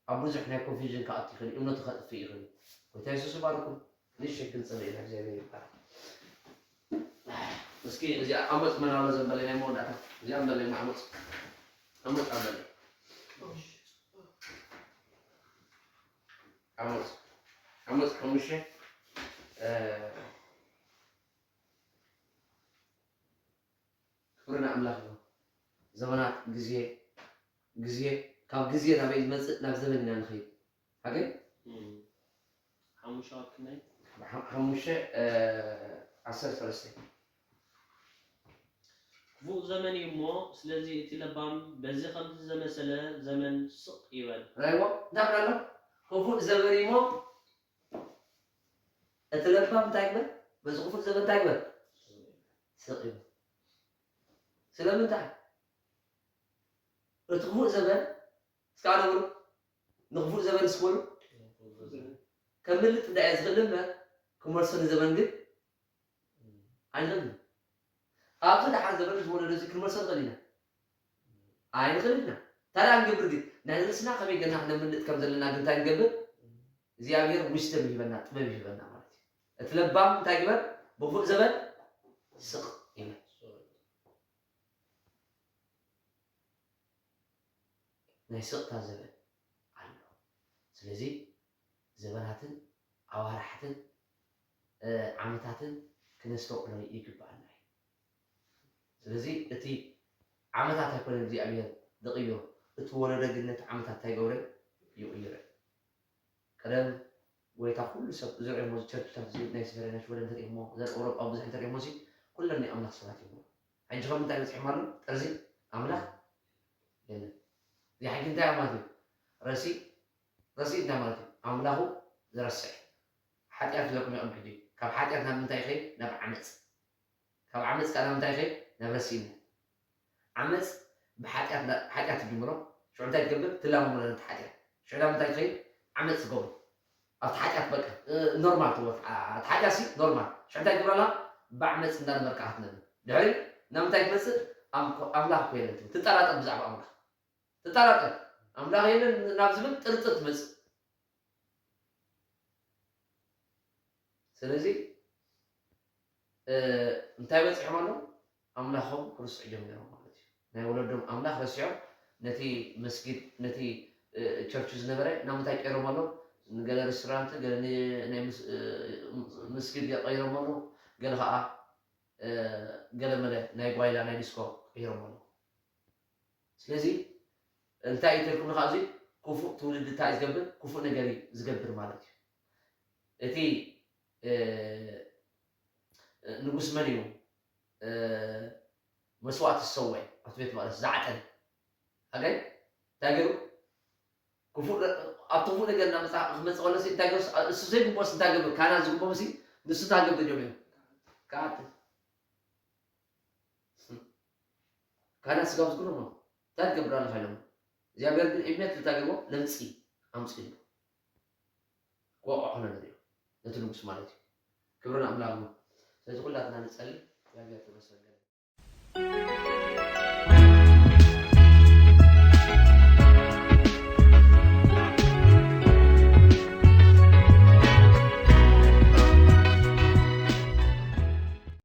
ኣብ ብዙሕ ናይ ኮንፊዥን ክኣቱ ይኽእል እዩ፣ እምነቱ ከጥፍእ ይኽእል እዩ። ጎይታ የሱስ ይባርኩም። ንእሽተይ ክንጽሊ ኢና፣ እግዚኣብሔር ይባረክ። እስኪ እዚኣ ኣሞጽ መን ኣሎ ዘንበለይ ናይ መወዳእታ እዚኣ እንበለይ ኣሞጽ ኣሞጽ ኣንበለይ ኣሞጽ ኣሞጽ ሓሙሽተ ክብሪ ንኣምላኽ ይኹን። ዘበናት ግዜ ግዜ ካብ ግዜ ናበይ ዝመጽእ ናብ ዘበን ኢና ንኸይድ። ሓገይ ሓሙሻ ክንደይ ሓሙሽተ ዓሰርተ ሰለስተ ክፉእ ዘመን እዩ እሞ ስለዚ እቲ ለባም በዚ ከምዚ ዘመሰለ ዘመን ስቕ ይበል። ራይዎ እንታይ ኣሎ ክፉእ ዘመን እዩ እሞ እቲ ለባም እንታይ ይበል በዚ ክፉእ ዘመን እንታይ ይበል ስቕ ይበል ስለምንታይ እቲ ክፉእ ዘመን እስካ ደብሩ ንክፉእ ዘመን ስበሉ ከምልጥ እንዳ እየ ዝኽእል እምበር ክመልሶ ንዘመን ግን ኣይንኽእልን ኣብዚ ደሓር ዘመን ዝወለዶ እዚ ክንመልሶ ንኽእል ኢና ኣይንኽእል ኢና ታዲያ ንገብር ግን ናይ ርእስና ከመይ ገና ክነምልጥ ከም ዘለና ግን እንታይ ንገብር እግዚኣብሔር ዊስደም ይህበና ጥበብ ይህበና ማለት እዩ እቲ ለባም እንታይ ግበር ብፉእ ዘመን ስቕ ይበል ናይ ስቕታ ዘበን ኣሎ። ስለዚ ዘበናትን ኣዋርሕትን ዓመታትን ክነስተውዕሎ ይግብኣና እዩ። ስለዚ እቲ ዓመታት ኣይኮነን እግዚኣብሔር ዝቕይሮ፣ እቲ ወለዶ ግን ነቲ ዓመታት እንታይ ይገብሮ እዩ? ይቕይሮ እዩ። ቀደም ጎይታ ኩሉ ሰብ ዝርኦሞ ቸርችታት እዚ ናይ ስፈረናሽ ወደ እንተሪእሞ ዘን ኤውሮጳ ብዙሕ እንተሪእሞ ሲ ኩለን ናይ ኣምላኽ ሰባት እዮም። ሕጂ ከም እንታይ በፂሖም ኣሎ ጥርዚ ኣምላኽ የለን። እዚ ሕጂ እንታይ ማለት እዩ? ረሲ ረሲ እንታይ ማለት እዩ? ኣምላኹ ዝረስዕ ሓጢኣት ዝለኩም ይቕም ሕጂ ካብ ሓጢኣት ናብ ምንታይ ይኸይድ? ናብ ዓመፅ ካብ ዓመፅ ከዓ ናብ ምንታይ ይኸይድ? ናብ ረሲእነት ዓመፅ ብሓጢኣት ሓጢኣት ትጅምሮ ሽዑ እንታይ ትገብር ትላመሞ ነቲ ሓጢኣት ሽዑ ናብ ምንታይ ትኸይድ ዓመፅ ትገብሮ ኣብቲ ሓጢኣት በቃ ኖርማል ትብሎ እቲ ሓጢኣት ሲ ኖርማል ሽዑ እንታይ ትገብረላ ብዓመፅ እንዳነበርካ ክትነብር ድሕሪ ናብ ምንታይ ትመፅእ ኣምላኽ እኮ የለን ትብል ትጠራጠር ብዛዕባ ኣምላኽ ትጠራጠር ኣምላኽ የለን ናብ ዝብል ጥርጥር ትመፅእ ስለዚ እንታይ በፂሖም ኣለዉ ኣምላኾም ክርስዑ ጀሚሮም ማለት እዩ። ናይ ወለዶም ኣምላኽ ረሲዖም ነቲ መስጊድ ነቲ ቸርቹ ዝነበረ ናብ ምንታይ ቀይሮም ኣለዉ ንገለ ሬስቶራንት ገለ ናይ መስጊድ ቀይሮም ኣለዉ ገለ ከዓ ገለመለ ናይ ጓይላ ናይ ዲስኮ ቀይሮም ኣለዉ። ስለዚ እንታይ እዩ ተልኩም ንካ እዚ ክፉእ ትውልዲ እንታይ ዝገብር ክፉእ ነገር እዩ ዝገብር ማለት እዩ። እቲ ንጉስ መን እዩ መስዋዕቲ ዝሰውዕ ኣብቲ ቤት መቅደስ ዝዓጠነ ኣገይ እንታይ ገይሩ ክፉእ ኣብቲ ክፉእ ነገር እናመፃ ክመፅ ከሎ እንታይ ገይሩ እሱ ዘይግቦስ እንታይ ገብር ካና ዝግቦም ሲ ንሱ እንታይ ገብር እዮም እዮም ክዓጥል ካና ስጋብ ዝግሮም እንታይ ትገብር ኣለካ ኢሎም እግዚኣብሔር ግን እምነት እንታይ ገይርዎ ለምፂ ኣምፅሉ ክወቅዖ ነገር እዩ ነቲ ንጉስ ማለት እዩ ክብርን ኣምላክ ነው ስለዚ ኩላትና ንፀሊ እግዚኣብሔር ተመሰገነ